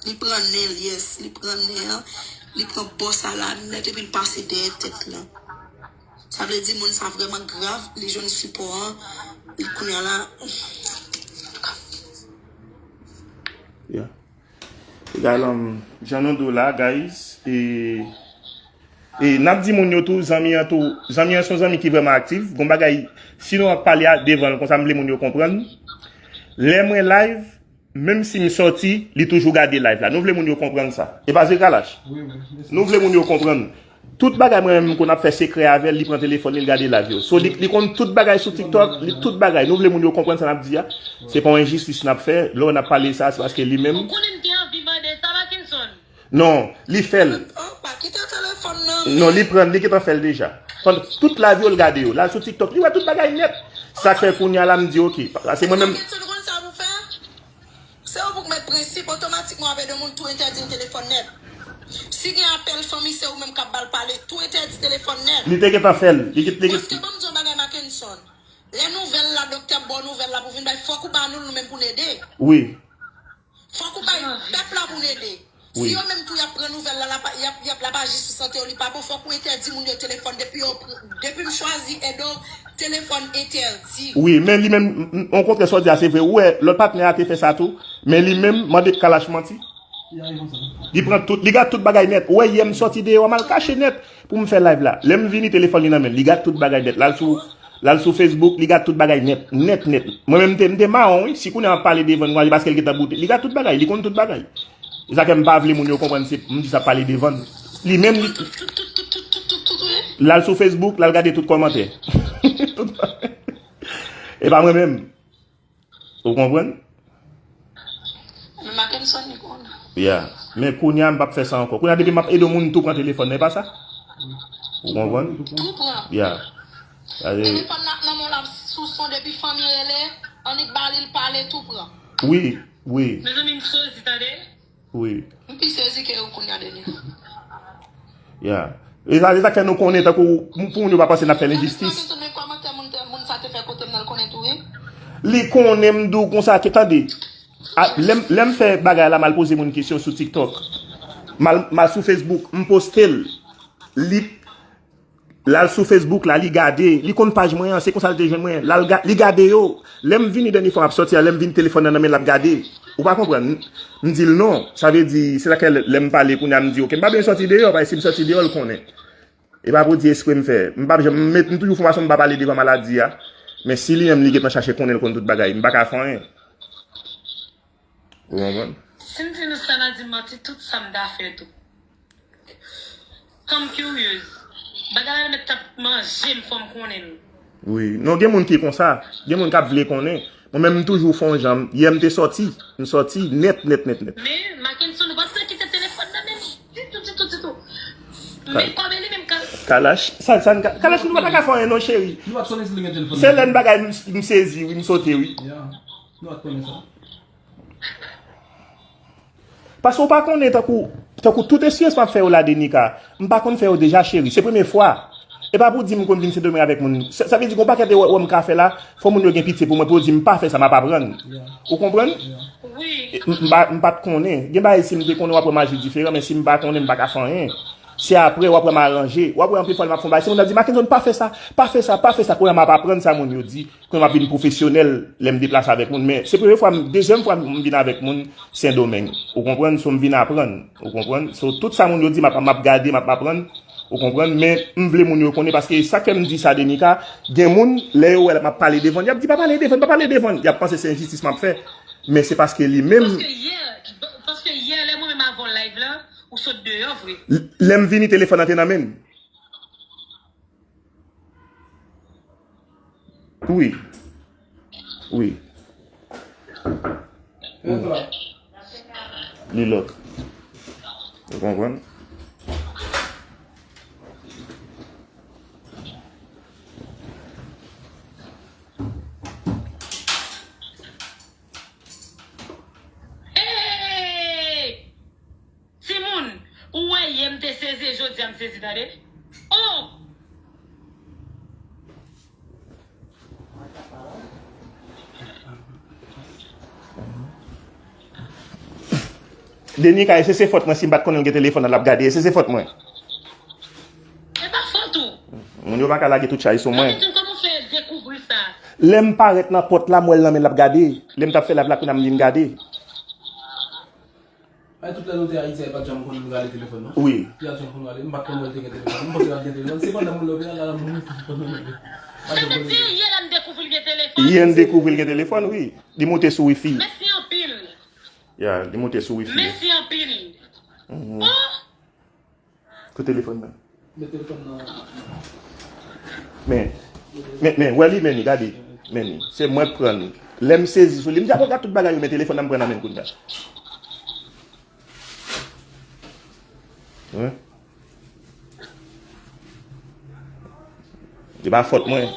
Li pran nen l, yes, li pran nen an, li pran bò sa la nèt epi l pase dèyè tèt lan. Sa vle di moun sa vrèman grav, li jwenn sipò an, li kounye a la. Yeah. Egal, um, jan nou di w la, guys, e, e n ap di moun yo tou, zanmi an tou, zanmi an se yon zanmi ki vrèman aktif. Gon bagay, si nou ap pale a devan l konsa, m vle moun yo konprann. Lè mwen live, menm si m sòti, li toujou gade live la. Nou vle moun yo konprann sa. E pa vre, Kalash? Nou vle moun yo konprann. Tout bagay mwen menm m konn ap fè sekrè avè l, li pran telefòn li, li gade live yo. So, li, li konn tout bagay sou TikTok, li tout bagay. Nou vle moun yo konprann sa n ap di a. Se pa yon enjistis n ap fè. Lè w n ap pale sa, se paske li menm. Ou konnen m te anvi mande sa, Mackenson. Non, li fè l. Oh, pa kite telefòn nan. Non, li pran l, li gentan fè l deja. Pandan tout live yo, l gade yo. L al sou TikTok, li wè tout bagay nèt. Sa k fè kounye a la, m di, oke. Paske mwen menm. Mackenson, ou konn sa pou fè? Se ou pou k mèt prensip, otomatikman w ap ede moun tou entèdi l telefòn nèt. Si gen apèl fanmi, se ou menm k ap ba l pale, tou entèdi telefòn nèt. Li te gentan fè l. Li te gentan. Paske ban m di yon bagay, Mackenson. Lè nouvèl la, doktè ap ba w nouvèl la pou vin bay, fòk ou ba nou l nou menm pou n ede. Wi. Fòk ou bay pèp la pou n ede. Si yo menm tou y ap pran nouvèl la, l ap, y ap, y ap, l ap aji sou sante yo, li pa bon, fòk ou entèdi moun yo telefòn. Depi yo pr-, depi m chwazi ede w, telefòn entèdi. Wi, men li menm, m, m, okontrè, sa w di a, se vre. Ou wè, lòt patnè a te fè sa tou, men li menm, mande Kalash manti. Li pran tout, li gad tout bagay nèt. Ou wè, yè m sòti deyò, m al kache nèt pou m fè live la. Lè m vini, telefòn li nan men l, li gad tout bagay nèt. L al sou, l al sou Facebook, li gad tout bagay nèt, nèt, nèt. Mwen menm, m te, m te mawon, wi. Si kounye a m ap pale devan l, se paske l gentan boute. Li gad tout bagay, li konn tout bagay. E sa k fè m pa vle moun yo konprann se m di sa pale devan l. Li menm, li. L al sou Facebook, l al gade tout kòmantè. Tout bagay. E pa mwen menm. Ou konprann? Men Mackenson li konnen. Yeah. Men kounye a, m p ap fè sa ankò. Kounye a, depi m ap ede yon moun, tou pran telefòn nan, e pa sa? Ou konprann? Tou pran. Yeah. Gade. Telefòn nan nan men w, l ap sou son depi fanmi rele, annik ba li l pale, tou pran. Wi, wi. Mezanmi, m sezi, tande. Wi. M pi sezi ke ou kounye a, Denis. Yeah. E sa, e sa k fè nou konnen, tankou, pou moun yo pa panse n ap fè lenjistis. Mackenson, men kòmantè moun, moun sa te fè kote m nan, l konnen tou, wi. Li konnen m di w konsa, ke tande. A, lè m, lè m fè bagay la, m al poze moun kesyon sou TikTok. M al, m al sou Facebook, m poste l. Li, l al sou Facebook la, li gade, li konn paj mwen an, se konsa l te jwenn mwen. L al ga-, li gade yo. Lè m vini dènye fwa m ap sòti a, lè m vin telefòn nan nan men l ap gade. Ou pa konprann? M, m di l non. Sa vle di, se sa k fè lè m pale kounye a m di, oke, m pa bezwen sòti deyò, paske si m sòti deyò, l konnen. E pa pou di espre m fè. M p ap janm, m met, m toujou fè fason m pa pale devan maladi a. Men si li menm li gentan chache konnen, l konn tout bagay, m pa ka fè anyen. Ou konprann? Si m di nou sa, n a di m manti, tout sa m ta fè tou. Tan m kiryez. Bagay la mèt t ap manje m, fò m konnen l. Wi. Non, gen moun ki konsa. Gen moun k ap vle konnen. Mwen menm, m toujou fè yon jan. Yè, m te sòti. M sòti nèt, nèt, nèt, nèt. Men, Mackenson, ou pa t dwe kite telefòn nan men m ditou, ditou, ditou. Men kòm li menm ka. Kalash, sa, sa, Kalash, nou pa ta ka fè anyen non, cheri. Nou pa t konnen si li gen telefòn nan men. Se lè n bagay, m, m sezi, wi, m sote, wi. Yeah. Nou pa t konnen sa. Paske w pa konnen, tankou, tankou tout esperyans m ap fè yo la, Denika, m pa konn fè yo deja, cheri. Se premye fwa. E pa pou di m konn vin Sendomeng avèk moun. Sa, sa vle di gon pakèt erè m ka fè la, fò moun yo gen pitye pou mwen, pou yo di m pa fè sa, m ap aprann. Ou konprann? E, m, m pa, m pa t konnen. Gen bagay, si m te konnen, w ap wè m aji diferan, men si m pa konnen, m pa ka fè anyen. Se apre, w ap wè m aranje. W ap wè anpil fwa, m ap fè yon bagay. Si moun nan di, Mackenson, pa fè sa, pa fè sa, pa fè sa. Kounye a, m ap aprann sa moun yo di. Kounye a m ap vin pwofesyonèl lè m deplase avèk moun. Men se premye fwa, m, dezyèm fwa m vin avèk moun Sendomeng. Ou konprann? So m vin aprann. Ou konprann? So tout sa moun yo di, m ap, m ap gade, m ap aprann. Ou konprann? Men m vle moun yo konnen, paske sa k fè m di sa, Denika, gen moun, lè yo wè m ap pale devan l, y ap di, pa pale devan l, pa pale devan l. Y ap panse se enjistis m ap fè. Men se paske li menm. Paske yè, paske yè, lè mwen menm avè w live la, ou sot deyò vre. L-, lè m vini, telefòn nan te nan men l. Wi. Wi. Wi. Li lòk. Ou konprann? Hey! Timoun, ou wè yè m te sezi, jodi a m sezi, tande. Denika, èske se fòt mwen si m pa t konnen l gen telefòn nan l ap gade? Èske se fòt mwen? E pa fòt ou. Moun yo pa ka lage tout chay sou mwen. Mwen di m kòman w fè dekouvri sa? Lè m parèt nan pòt la, m wè l nan men l ap gade. Lè m t ap fè live la, kounye a m vin gade. Ay, tout lè nou te Ayiti, a, e pa t janm konn gade telefòn, non? Wi. Li pa t janm konn gade, m pa t konn wè l te gen telefòn. M panse l ap gen telefòn. Se pandan moun lopital la, moun pa t janm konn gade. Sa vle di, yè la m dekouvri l gen telefòn. Yè m dekouvri l gen telefòn, wi. Li moute sou wifi. Mèsi anpil. Ya, li moute sou wifi. Mèsi anpil. Mhm. Oh! Kote telefòn nan? Met telefòn nan. Men, men, men, wè li, men li, gade. Men li. Se mwen k pran li. Lè m sezi sou li, m di, "A, gad tout bagay yo, men telefòn nan m pran nan men l kounye a." Wi. Se pa fòt mwen.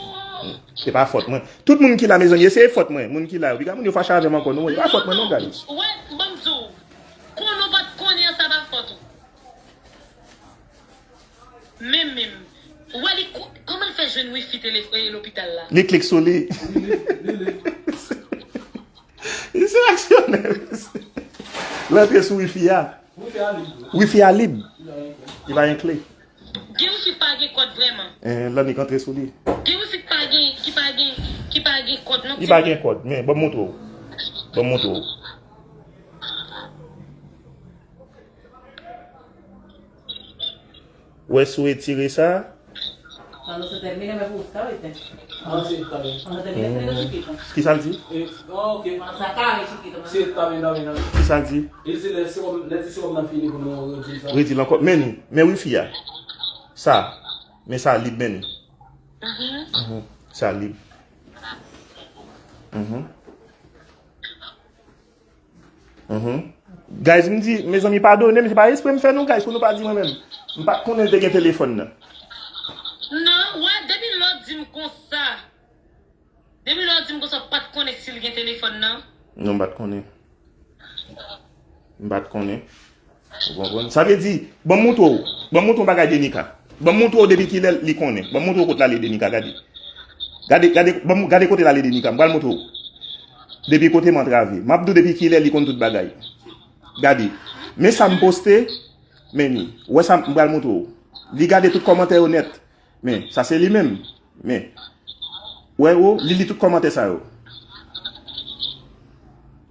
Se pa fòt mwen. Tout moun ki la, mezanmi, se fòt mwen. Moun ki la yo, piga moun yo fache avè m ankò, non, se pa fòt mwen, non, guys. Wè, ban m di w, konnen w pa t konnen an, sa pa fòt ou. Menm, menm. Ou wè li ko-, kòman l fè jwenn wifi telefòn, e, lopital la? Li klik sou li. Li se aksyonè. L antre sou wifi a. Wifi a lib. Wifi a lib. Li pa gen kle. Gen wifi k pa gen kòd vrèman. Eh, Lannik antre sou li. Gen wifi k pa gen, ki pa gen, ki pa gen kòd non. Li pa gen kòd, men ban m montre w. Ban m montre w. Wè si w retire sa. Cuando se termine me gusta, ¿oíste? Ah, sí, está bien. Cuando termine escribe chiquito. Ki sa l di? Eh, ah, ok. Cuando se acabe, chiquito, me gusta. Sí, está bien, está bien, está bien. Ki sa l di? Li di lè sewòm, lè ti sewòm nan fini pou nou retire sa. Retire l ankò. Men li, men wifi a. Sa. Men sa lib, men li. Mhm. Mhm. Sa lib. Mhm. Mhm. Guys, m di, mezanmi, padone m, se pa espre m fè non, guys, pou nou pa di mwen menm. M pa t konnen l te gen telefòn nan. Non, wè, depi lè w di m konsa, depi lè w di m konsa, w pa t konnen si l gen telefòn nan? Non, m pa t konnen. M pa t konnen. Ou konprann? Sa vle di, ban m montre w, ban m montre w bagay Denika. Ban m montre w depi kilè li konnen. Ban m montre w kote l ale Denika, gade. Gade, gade, ban m, gade kote l ale Denika. M pral montre w. Depi kote m antrave. M ap di w depi kilè li konn tout bagay. Gade. Men sa m poste. Men ni. Ou wè sa m pral montre w. Li gade tout kòmantè yo nèt. Men, sa se li menm. Men. Ou wè, ou, li li tout kòmantè sa yo.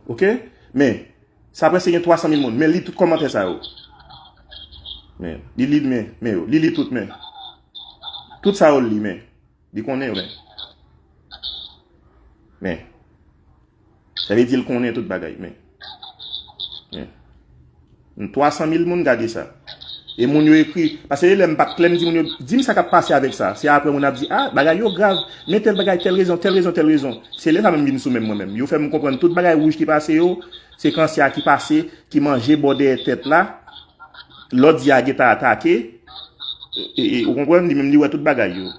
Oke? Men, sa prèske gen twa san mil moun. Men li tout kòmantè sa yo. Men, li li, men, men yo. Li li tout, men. Tout sa yo li, men. Li konnen yo, men. Men. Sa vle di l konnen tout bagay, men. Men. Twa san mil moun gade sa. E moun yo ekri, paske lè m pa t klè, m di moun yo, di m sa k ap pase avèk sa. Se apre moun ap di, a, bagay yo grav, men tèl bagay, tèl rezon, tèl rezon, tèl rezon. Se lè sa menm vin sou menm mwen menm. Yo fè m konprann tout bagay wouj ki pase yo, se kansè a ki pase, ki manje bò dèyè tèt la. Lòt di a gentan atake. E, e, ou konprann, li menm li wè tout bagay yo.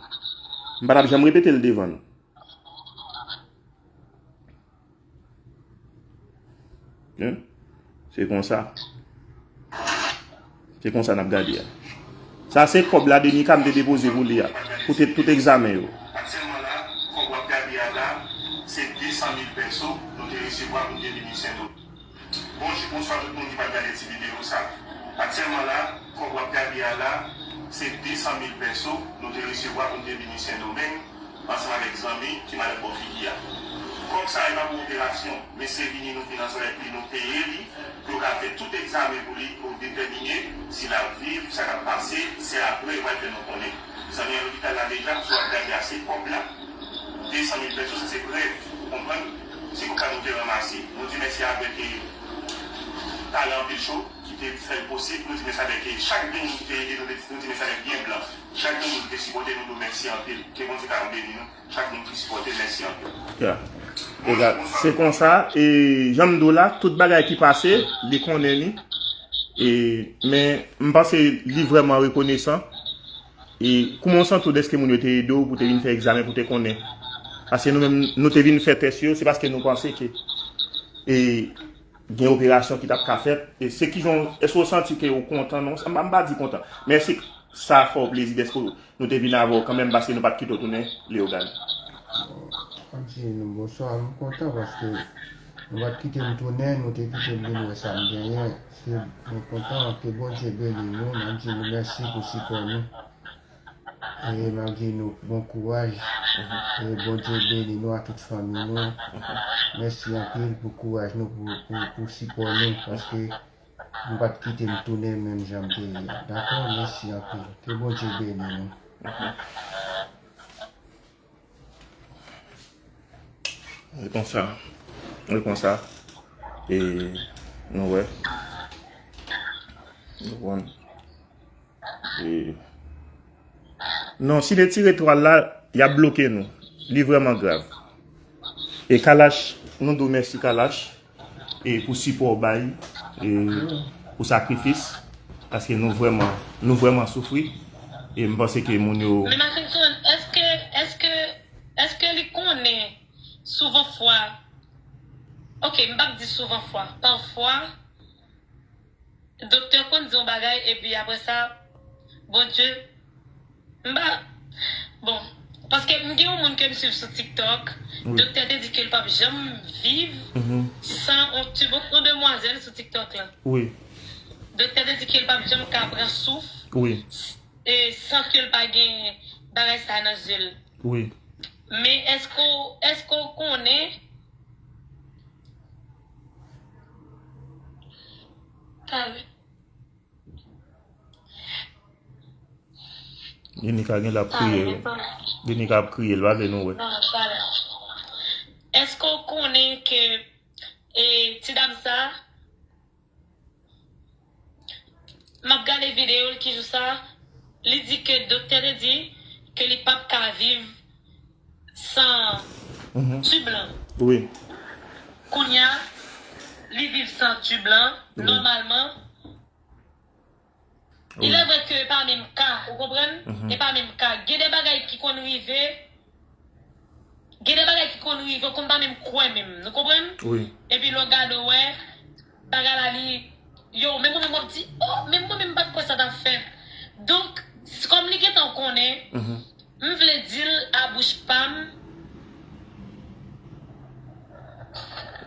M pa t ap janm repete l devan l. Hein? Se konsa. Se konsa n ap gade a. Sa se kòb la Denika m te depoze pou li a. Pou te tout egzamen yo. Aktyèlman la, kòb w ap gade a la, se de san mil pèso nou te resevwa pou n te vini Sendomeng. Bonjou, bonswa tout moun ki pral gade ti videyo sa. Aktyèlman la, kòb w ap gade a la, se de san mil pèso nou te resevwa pou n te vini Sendomeng, ansanm avèk zanmi ki malad bò figi a. Kòb sa a, e pa pou operasyon, men se vini nou vin ansanm avèk li, nou peye li, pou yo ka fè tout egzamen pou li, pou detèmine si l ap viv, sa k ap pase, se apre yo pral fè nou konnen. Zanmi an lopital la deja, si w ap gade a, se kòb la. De san mil pèso, sa se prèv, ou konprann? Se kòb sa nou te ranmase. Nou di mèsi avèk, eh, Talan Anpil Cho, ki te fè l posib. Nou di mèsi avèk, eh, chak grenn moun ki te ede nou, nou di mèsi avèk byen blan. Chak grenn moun ki te sipòte nou, nou mèsi anpil. Ke Bondye ka beni nou. Chak moun ki sipòte, mèsi anpil. Ya. Egal. Se konsa, e jan m di w la, tout bagay ki pase, li konnen li. E, men, m panse li vrèman rekonesan. E kòman w santi w dèske moun yo te ede w pou te vin fè egzamen, pou te konnen? Paske nou menm, nou te vin fè tès yo, se paske nou panse ke, e, gen operasyon ki t ap ka fèt. E se kijan, èske w santi ke w kontan, non? M pa, m pa di kontan. Men èske sa fè w plezi dèske nou te vin avè w kanmenm, paske nou pa t kite w tounen Leyogàn? M ap di nou bonswa, m kontan paske Nou pa t kite m tounen, nou te kite m vin wè sa m genyen. Se, nou kontan, ke Bondye beni nou, n ap di nou mèsi pou sipò nou. E m ap di nou bon kouraj. E Bondye beni nou ak tout fanmi nou. Mèsi anpil pou kouraj nou, pou, pou, pou sipò nou, paske nou pa t kite m tounen menm jan m te ye a. Dakò? Mèsi anpil. Ke Bondye beni nou. Li konsa. Li konsa. E nou wè. Nou konn. E non, si retire twal la, y ap bloke nou. Li vrèman grav. E Kalash, nou di w mèsi Kalash, e pou sipò w bay, e pou sakrifis, paske nou vrèman, nou vrèman soufri, e m panse ke moun yo. Men Mackenson, èske, èske, èske li konnen souvan fwa, ok, m p ap di souvan fwa, pafwa, Doktè konn di yon bagay epi apre sa, Bondye, m pa, bon, paske m gen yon moun ke m swiv sou TikTok, doktè te di ke l p ap janm viv san yon tib, yon demwazèl sou TikTok la. Doktè te di ke l p ap janm ka pran souf e san ke l pa gen bagay sa nan zye l. Men èske w, èske w konnen Denika gen la ap kriye. Denika ap kriye, l pa vle nou wè. Èske w konnen ke e, ti dam sa M ap gade videyo l ki jou sa, li di ke doktè te di ke li p ap ka viv san tib lan. Wi. Kounye a, li viv san tib lan, nòmalman. Il est vrai ke e pa menm ka, ou konprann? E pa menm ka. Gen de bagay ki konn rive, Gen de bagay ki konn rive, ou konn pa menm kwè menm, nou konprann? Epi lè w gade w wè, bagay la li, yo, menm mwen menm w ap di, oh, menm mwen menm m pa t kwè sa t ap fèt. Donk, kòm li gentan konnen, m vle di l a bouch pa m.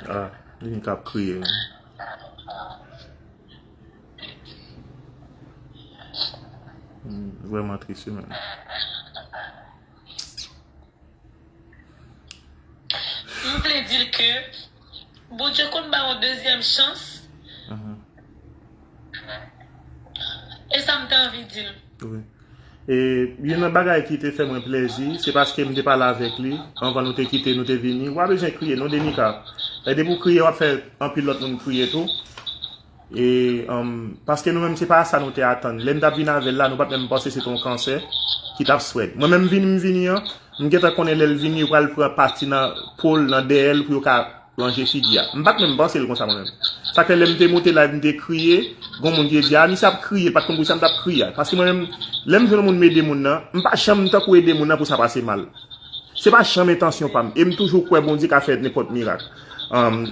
Ah, li t ap kriye menm. M vrèman tris wi menm. M vle di l ke Bondye konn ba w yon dezyèm chans. E sa m te anvi di l. Wi. E youn nan bagay ki te fè mwen plèzi, se paske m te pale avèk li anvan nou te kite, nou te vini. Ou pa bezwen kriye non, Denika. E depi w kriye, w ap fè anpil lòt moun kriye tou. E, um, paske nou menm se pa sa nou te atann. Lè m t ap vin avè l la, nou pa t menm panse se te yon kansè ki t ap spread. Mwen menm vini m vini an, m gentan konnen lè l vini, yo pral pran pati nan po l, nan dèyè l pou yo ka ranje figi a. M pa t menm panse l konsa mwen menm. Sa fè lè m te moute live, m te kriye, gon moun ki te di, a, misye ap kriye, l pa t konn poukisa m t ap kriye a. Paske mwen menm, lè m jwenn yon moun m ede moun nan, m pa janm tankou ede moun nan pou sa pase mal. Se pa janm entansyon pa m. E m toujou kwè Bondye ka fè nenpòt mirak. Um,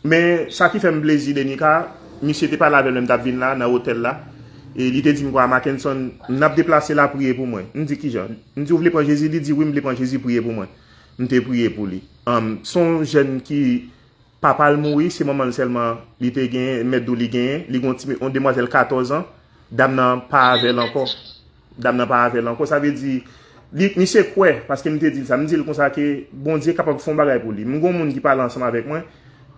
men sa ki fè m plezi, Denika, misye te pale avè m lè m t ap vin la, nan otèl la. E li te di m kwa, Mackenson, n ap deplase la, priye pou mwen. M di, kijan? M di, ou vle pran Jezi? Li di, wi, m vle pran Jezi, priye pou mwen. M te priye pou li. Um, se yon jèn ki Papa l mouri, se manman l sèlman li te genyen, m mèt di w li genyen. Li gen yon ti, yon demwazèl katòz an, dam nan pa avè l ankò. Dam nan pa avè l ankò. Sa vle di, li, misye kwè, paske m te di l sa. M di l konsa ke Bondye kapab fè yon bagay pou li. M gen yon moun ki pale ansanm avèk mwen,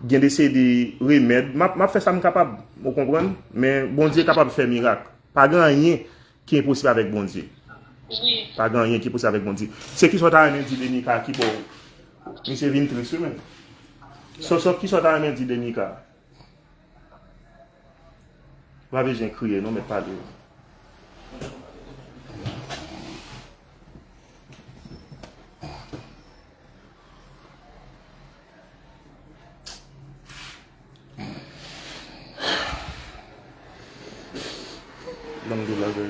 gen de seri de remèd. M ap, m ap fè sa m kapab, ou konprann? Men Bondye kapab fè mirak. Pa gen anyen ki enposib avèk Bondye. Pa gen anyen ki enposib avèk Bondye. Se kisa w ta renmen di Denika ki bò w? Misye vin tris wi menm. Sòsò, kisa w ta renmen di Denika? Ou pa bezwen kriye non, mèt pale. Ban m dlo lave.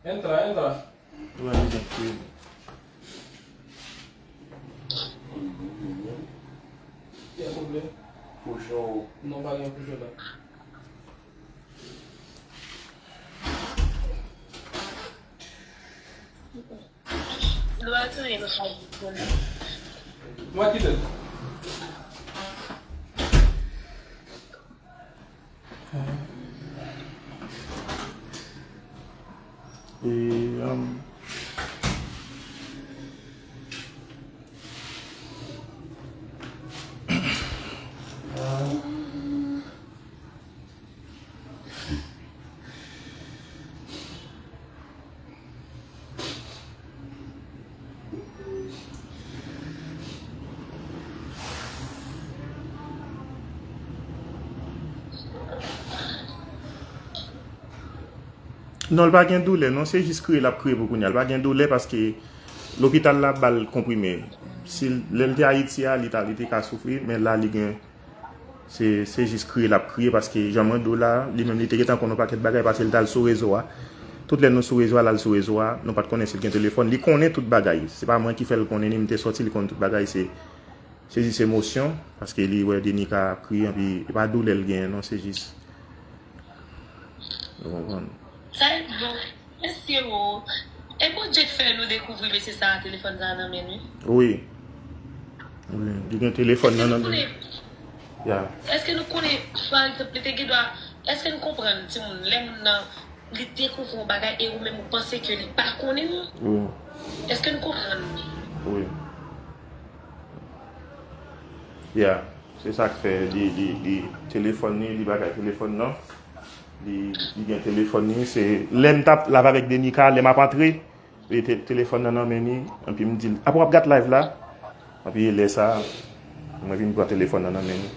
Entra, entra. Ou pa bezwen kriye. Kiyès ou vle? Kouchon. Non, pa gen kouchon la. Nou al tounen nou fè di pou nou. Mwen kite l. E, um, Non, l pa gen doulè, non, se jis kriye l ap kriye pou kounye a. L pa gen doulè paske lopital la ba l konprime. Si l, lè l te Ayiti a, li ta, li te ka soufri, men la li gen, se, se jis kriye l ap kriye paske jan mwen di w la, li menm li te gentan konn yon pakèt bagay paske l t al sou rezo a. Tout lè nou sou rezo a, l al sou rezo a, nou pa t konnen si l gen telefòn. Li konnen tout bagay. Se pa mwen ki fè l konnen ni m te sòti, li konnen tout bagay. Se, se jis emosyon, paske li wè Denica ap kriye, anpi e pa doulè l genyen, non, se jis. Ou konprann? Sa e bon. Mesye o. E Bondye k fè nou dekouvri mesye sa a telefòn sa a nan men li. Wi. Wi, li gen telefòn nan nan men. Ya. Èske nou konnen, pa egzanp, li te gen dwa, èske nou konprann, timoun, lè moun nan, li dekouvri yon bagay e ou menm ou panse ke li pa konnen l? Wi. Èske nou konprann? Wi. Ya. Se sa k fè li, li, li telefòn li, li bagay telefòn nan. Li, li gen telefòn li, se lè m t ap live avèk Denica, lè m ap antre, e te, telefòn nan nan men li, anpi m di l, "Apa w ap gad live la?" Anpi e lè sa a, mwen vin pran telefòn nan nan men li.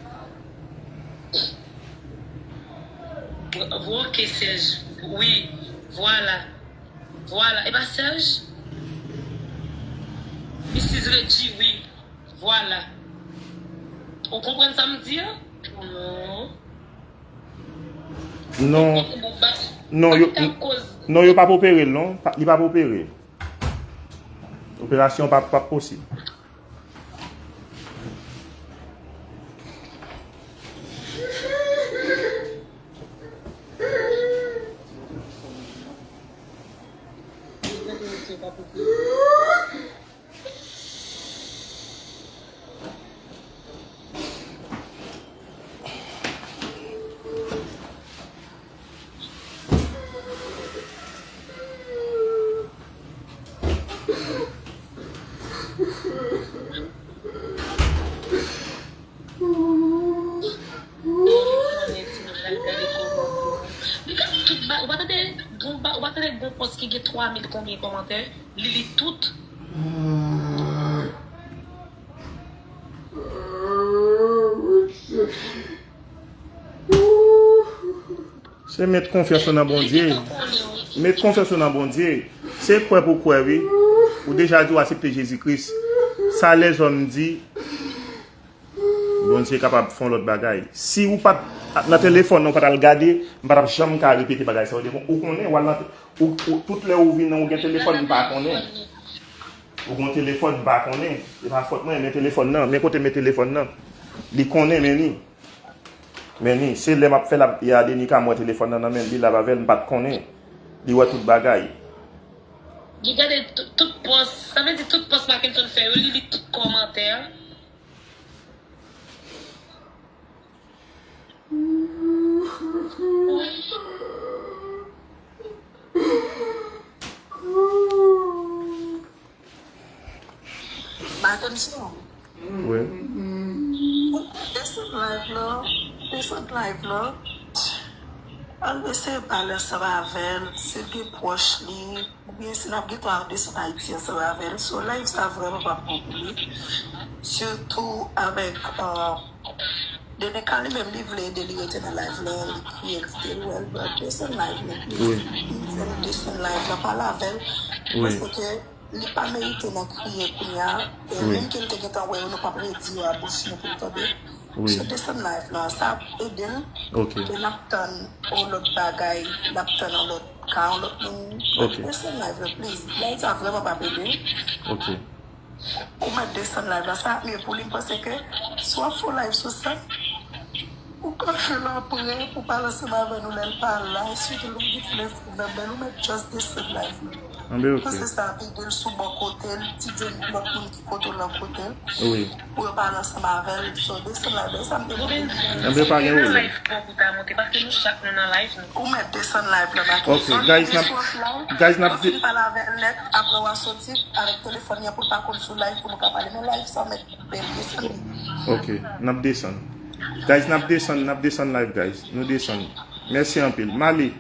Wi, ok, Serge. Wi, vwala. Vwala. E pa Serge? Missis Reggie, wi. Vwala. Ou konprann sa m di a? Non. Non. Non, yo, non, yo p ap opere l, non. Pa, li p ap opere. Operasyon p ap, p ap posib. Li gade tout ba-, ou pa tande, gon ba-, ou pa tande gon pòs ki gen twa mil konbyen kòmantè? Li li tout. Se met konfyans ou nan Bondye. Met konfyans ou nan Bondye. Se kwè pou kwè, wi. Ou deja di w aksepte Jezi Kris. Sa lèzòm di, Bondye kapab fè yon lòt bagay. Si ou pa t nan telefòn nan, ou pa t al gade, m pa t ap janm ka repete bagay sa yo devan. Ou konnen, w al nan, ou, ou, tout lè ou vin nan, ou gen telefòn, m pa konnen. Ou gen telefòn, m pa konnen. E pa fòt mwen, men telefòn nan. Men kote men telefòn nan. Li konnen, men ni. Men ni. Se lè m ap fè l ap, e a Denica, m wè telefòn nan nan men li, l ap avè l, m pa t konnen. Li wè tout bagay. Li gade tout, tout pòs, sa vle di tout pòs Mackenson fè yo, li li tout kòmantè. Mackenson. Wi. Desann live la. Desann live la. Ann eseye pale ansanm avè l. Si l gen pwòch li, oubyen si n ap gen tan desann Ayiti ansanm avè l. So, live sa vrèman p ap bon pou li. Sitou avèk, euh, Denica li menm, li vle ede li rete nan live la, li kriye, li kite l wè l, but desann live la, please. Wi. Li fè l desann live la, pale avè l. Wi. Paske li pa merite nan kriye kounye a. E wi. Menm ke l te gentan wè yo, nou p ap redi yo a bouch nou pou l tande. Wi. So, desann live la, sa ap ede l. Ok. E n ap tann yon lòt bagay, n ap tann yon lòt ka, yon lòt moun. Ok. Desann live la, please. Live sa vrèman p ap ede l. Ok. Ou mèt desann live la, sa ap mye pou li. M panse ke si w ap fè yon live sou sa, ou ka fè l apre pou pale ansanm avè nou lè l pa la, sitou lè w gen telefòn nan men l, ou mèt just desann live la. Anben, ok. Panse sa pi de l sou bò kote l, ti John, lòt moun ki kote l nan kote l. Wi. Pou yo pale ansanm avè l, so desann la, sa m te montre. Anben, pa gen pwoblèm. Ou mèt desann live la, Marquinhon. Ok, guys, n ap, guys, n ap Anfin pale avè l nèt, apre w a soti avèk telefòn nan pou l pa konn sou live pou nou ka pale. Men live sa mèt bèl desann. Ok, n ap desann. Guys, n ap desann, n ap desann live, guys. Nou desann. Mèsi anpil. Mali.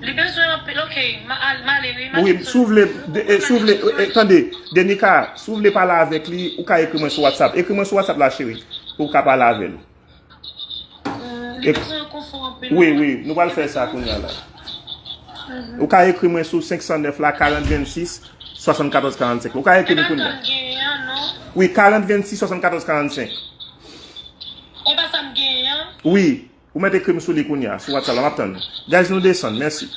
Li bezwen anpil, ok. Ma, al, Mali, wi. Wi, si w vle, de- eh, si w vle, eh, eh, tande, Denika, si w vle pale avèk li, ou ka ekri mwen sou WhatsApp. Ekri mwen sou WhatsApp la, cheri, pou w ka pale avè l. Li bezwen konfò anpil. Wi, wi, nou pral fè sa kounye a la. Ou ka ekri mwen sou senk san nèf la, karant vennsis, swasannkatòz karannsenk. Ou ka ekri m kounye a. Wi, karant vennsis, swasannkatòz karannsenk. E pa sa m genyen an? Wi, ou mèt ekri m sou li kounye a, sou WhatsApp la, m ap tann. Guys, nou desann, mèsi.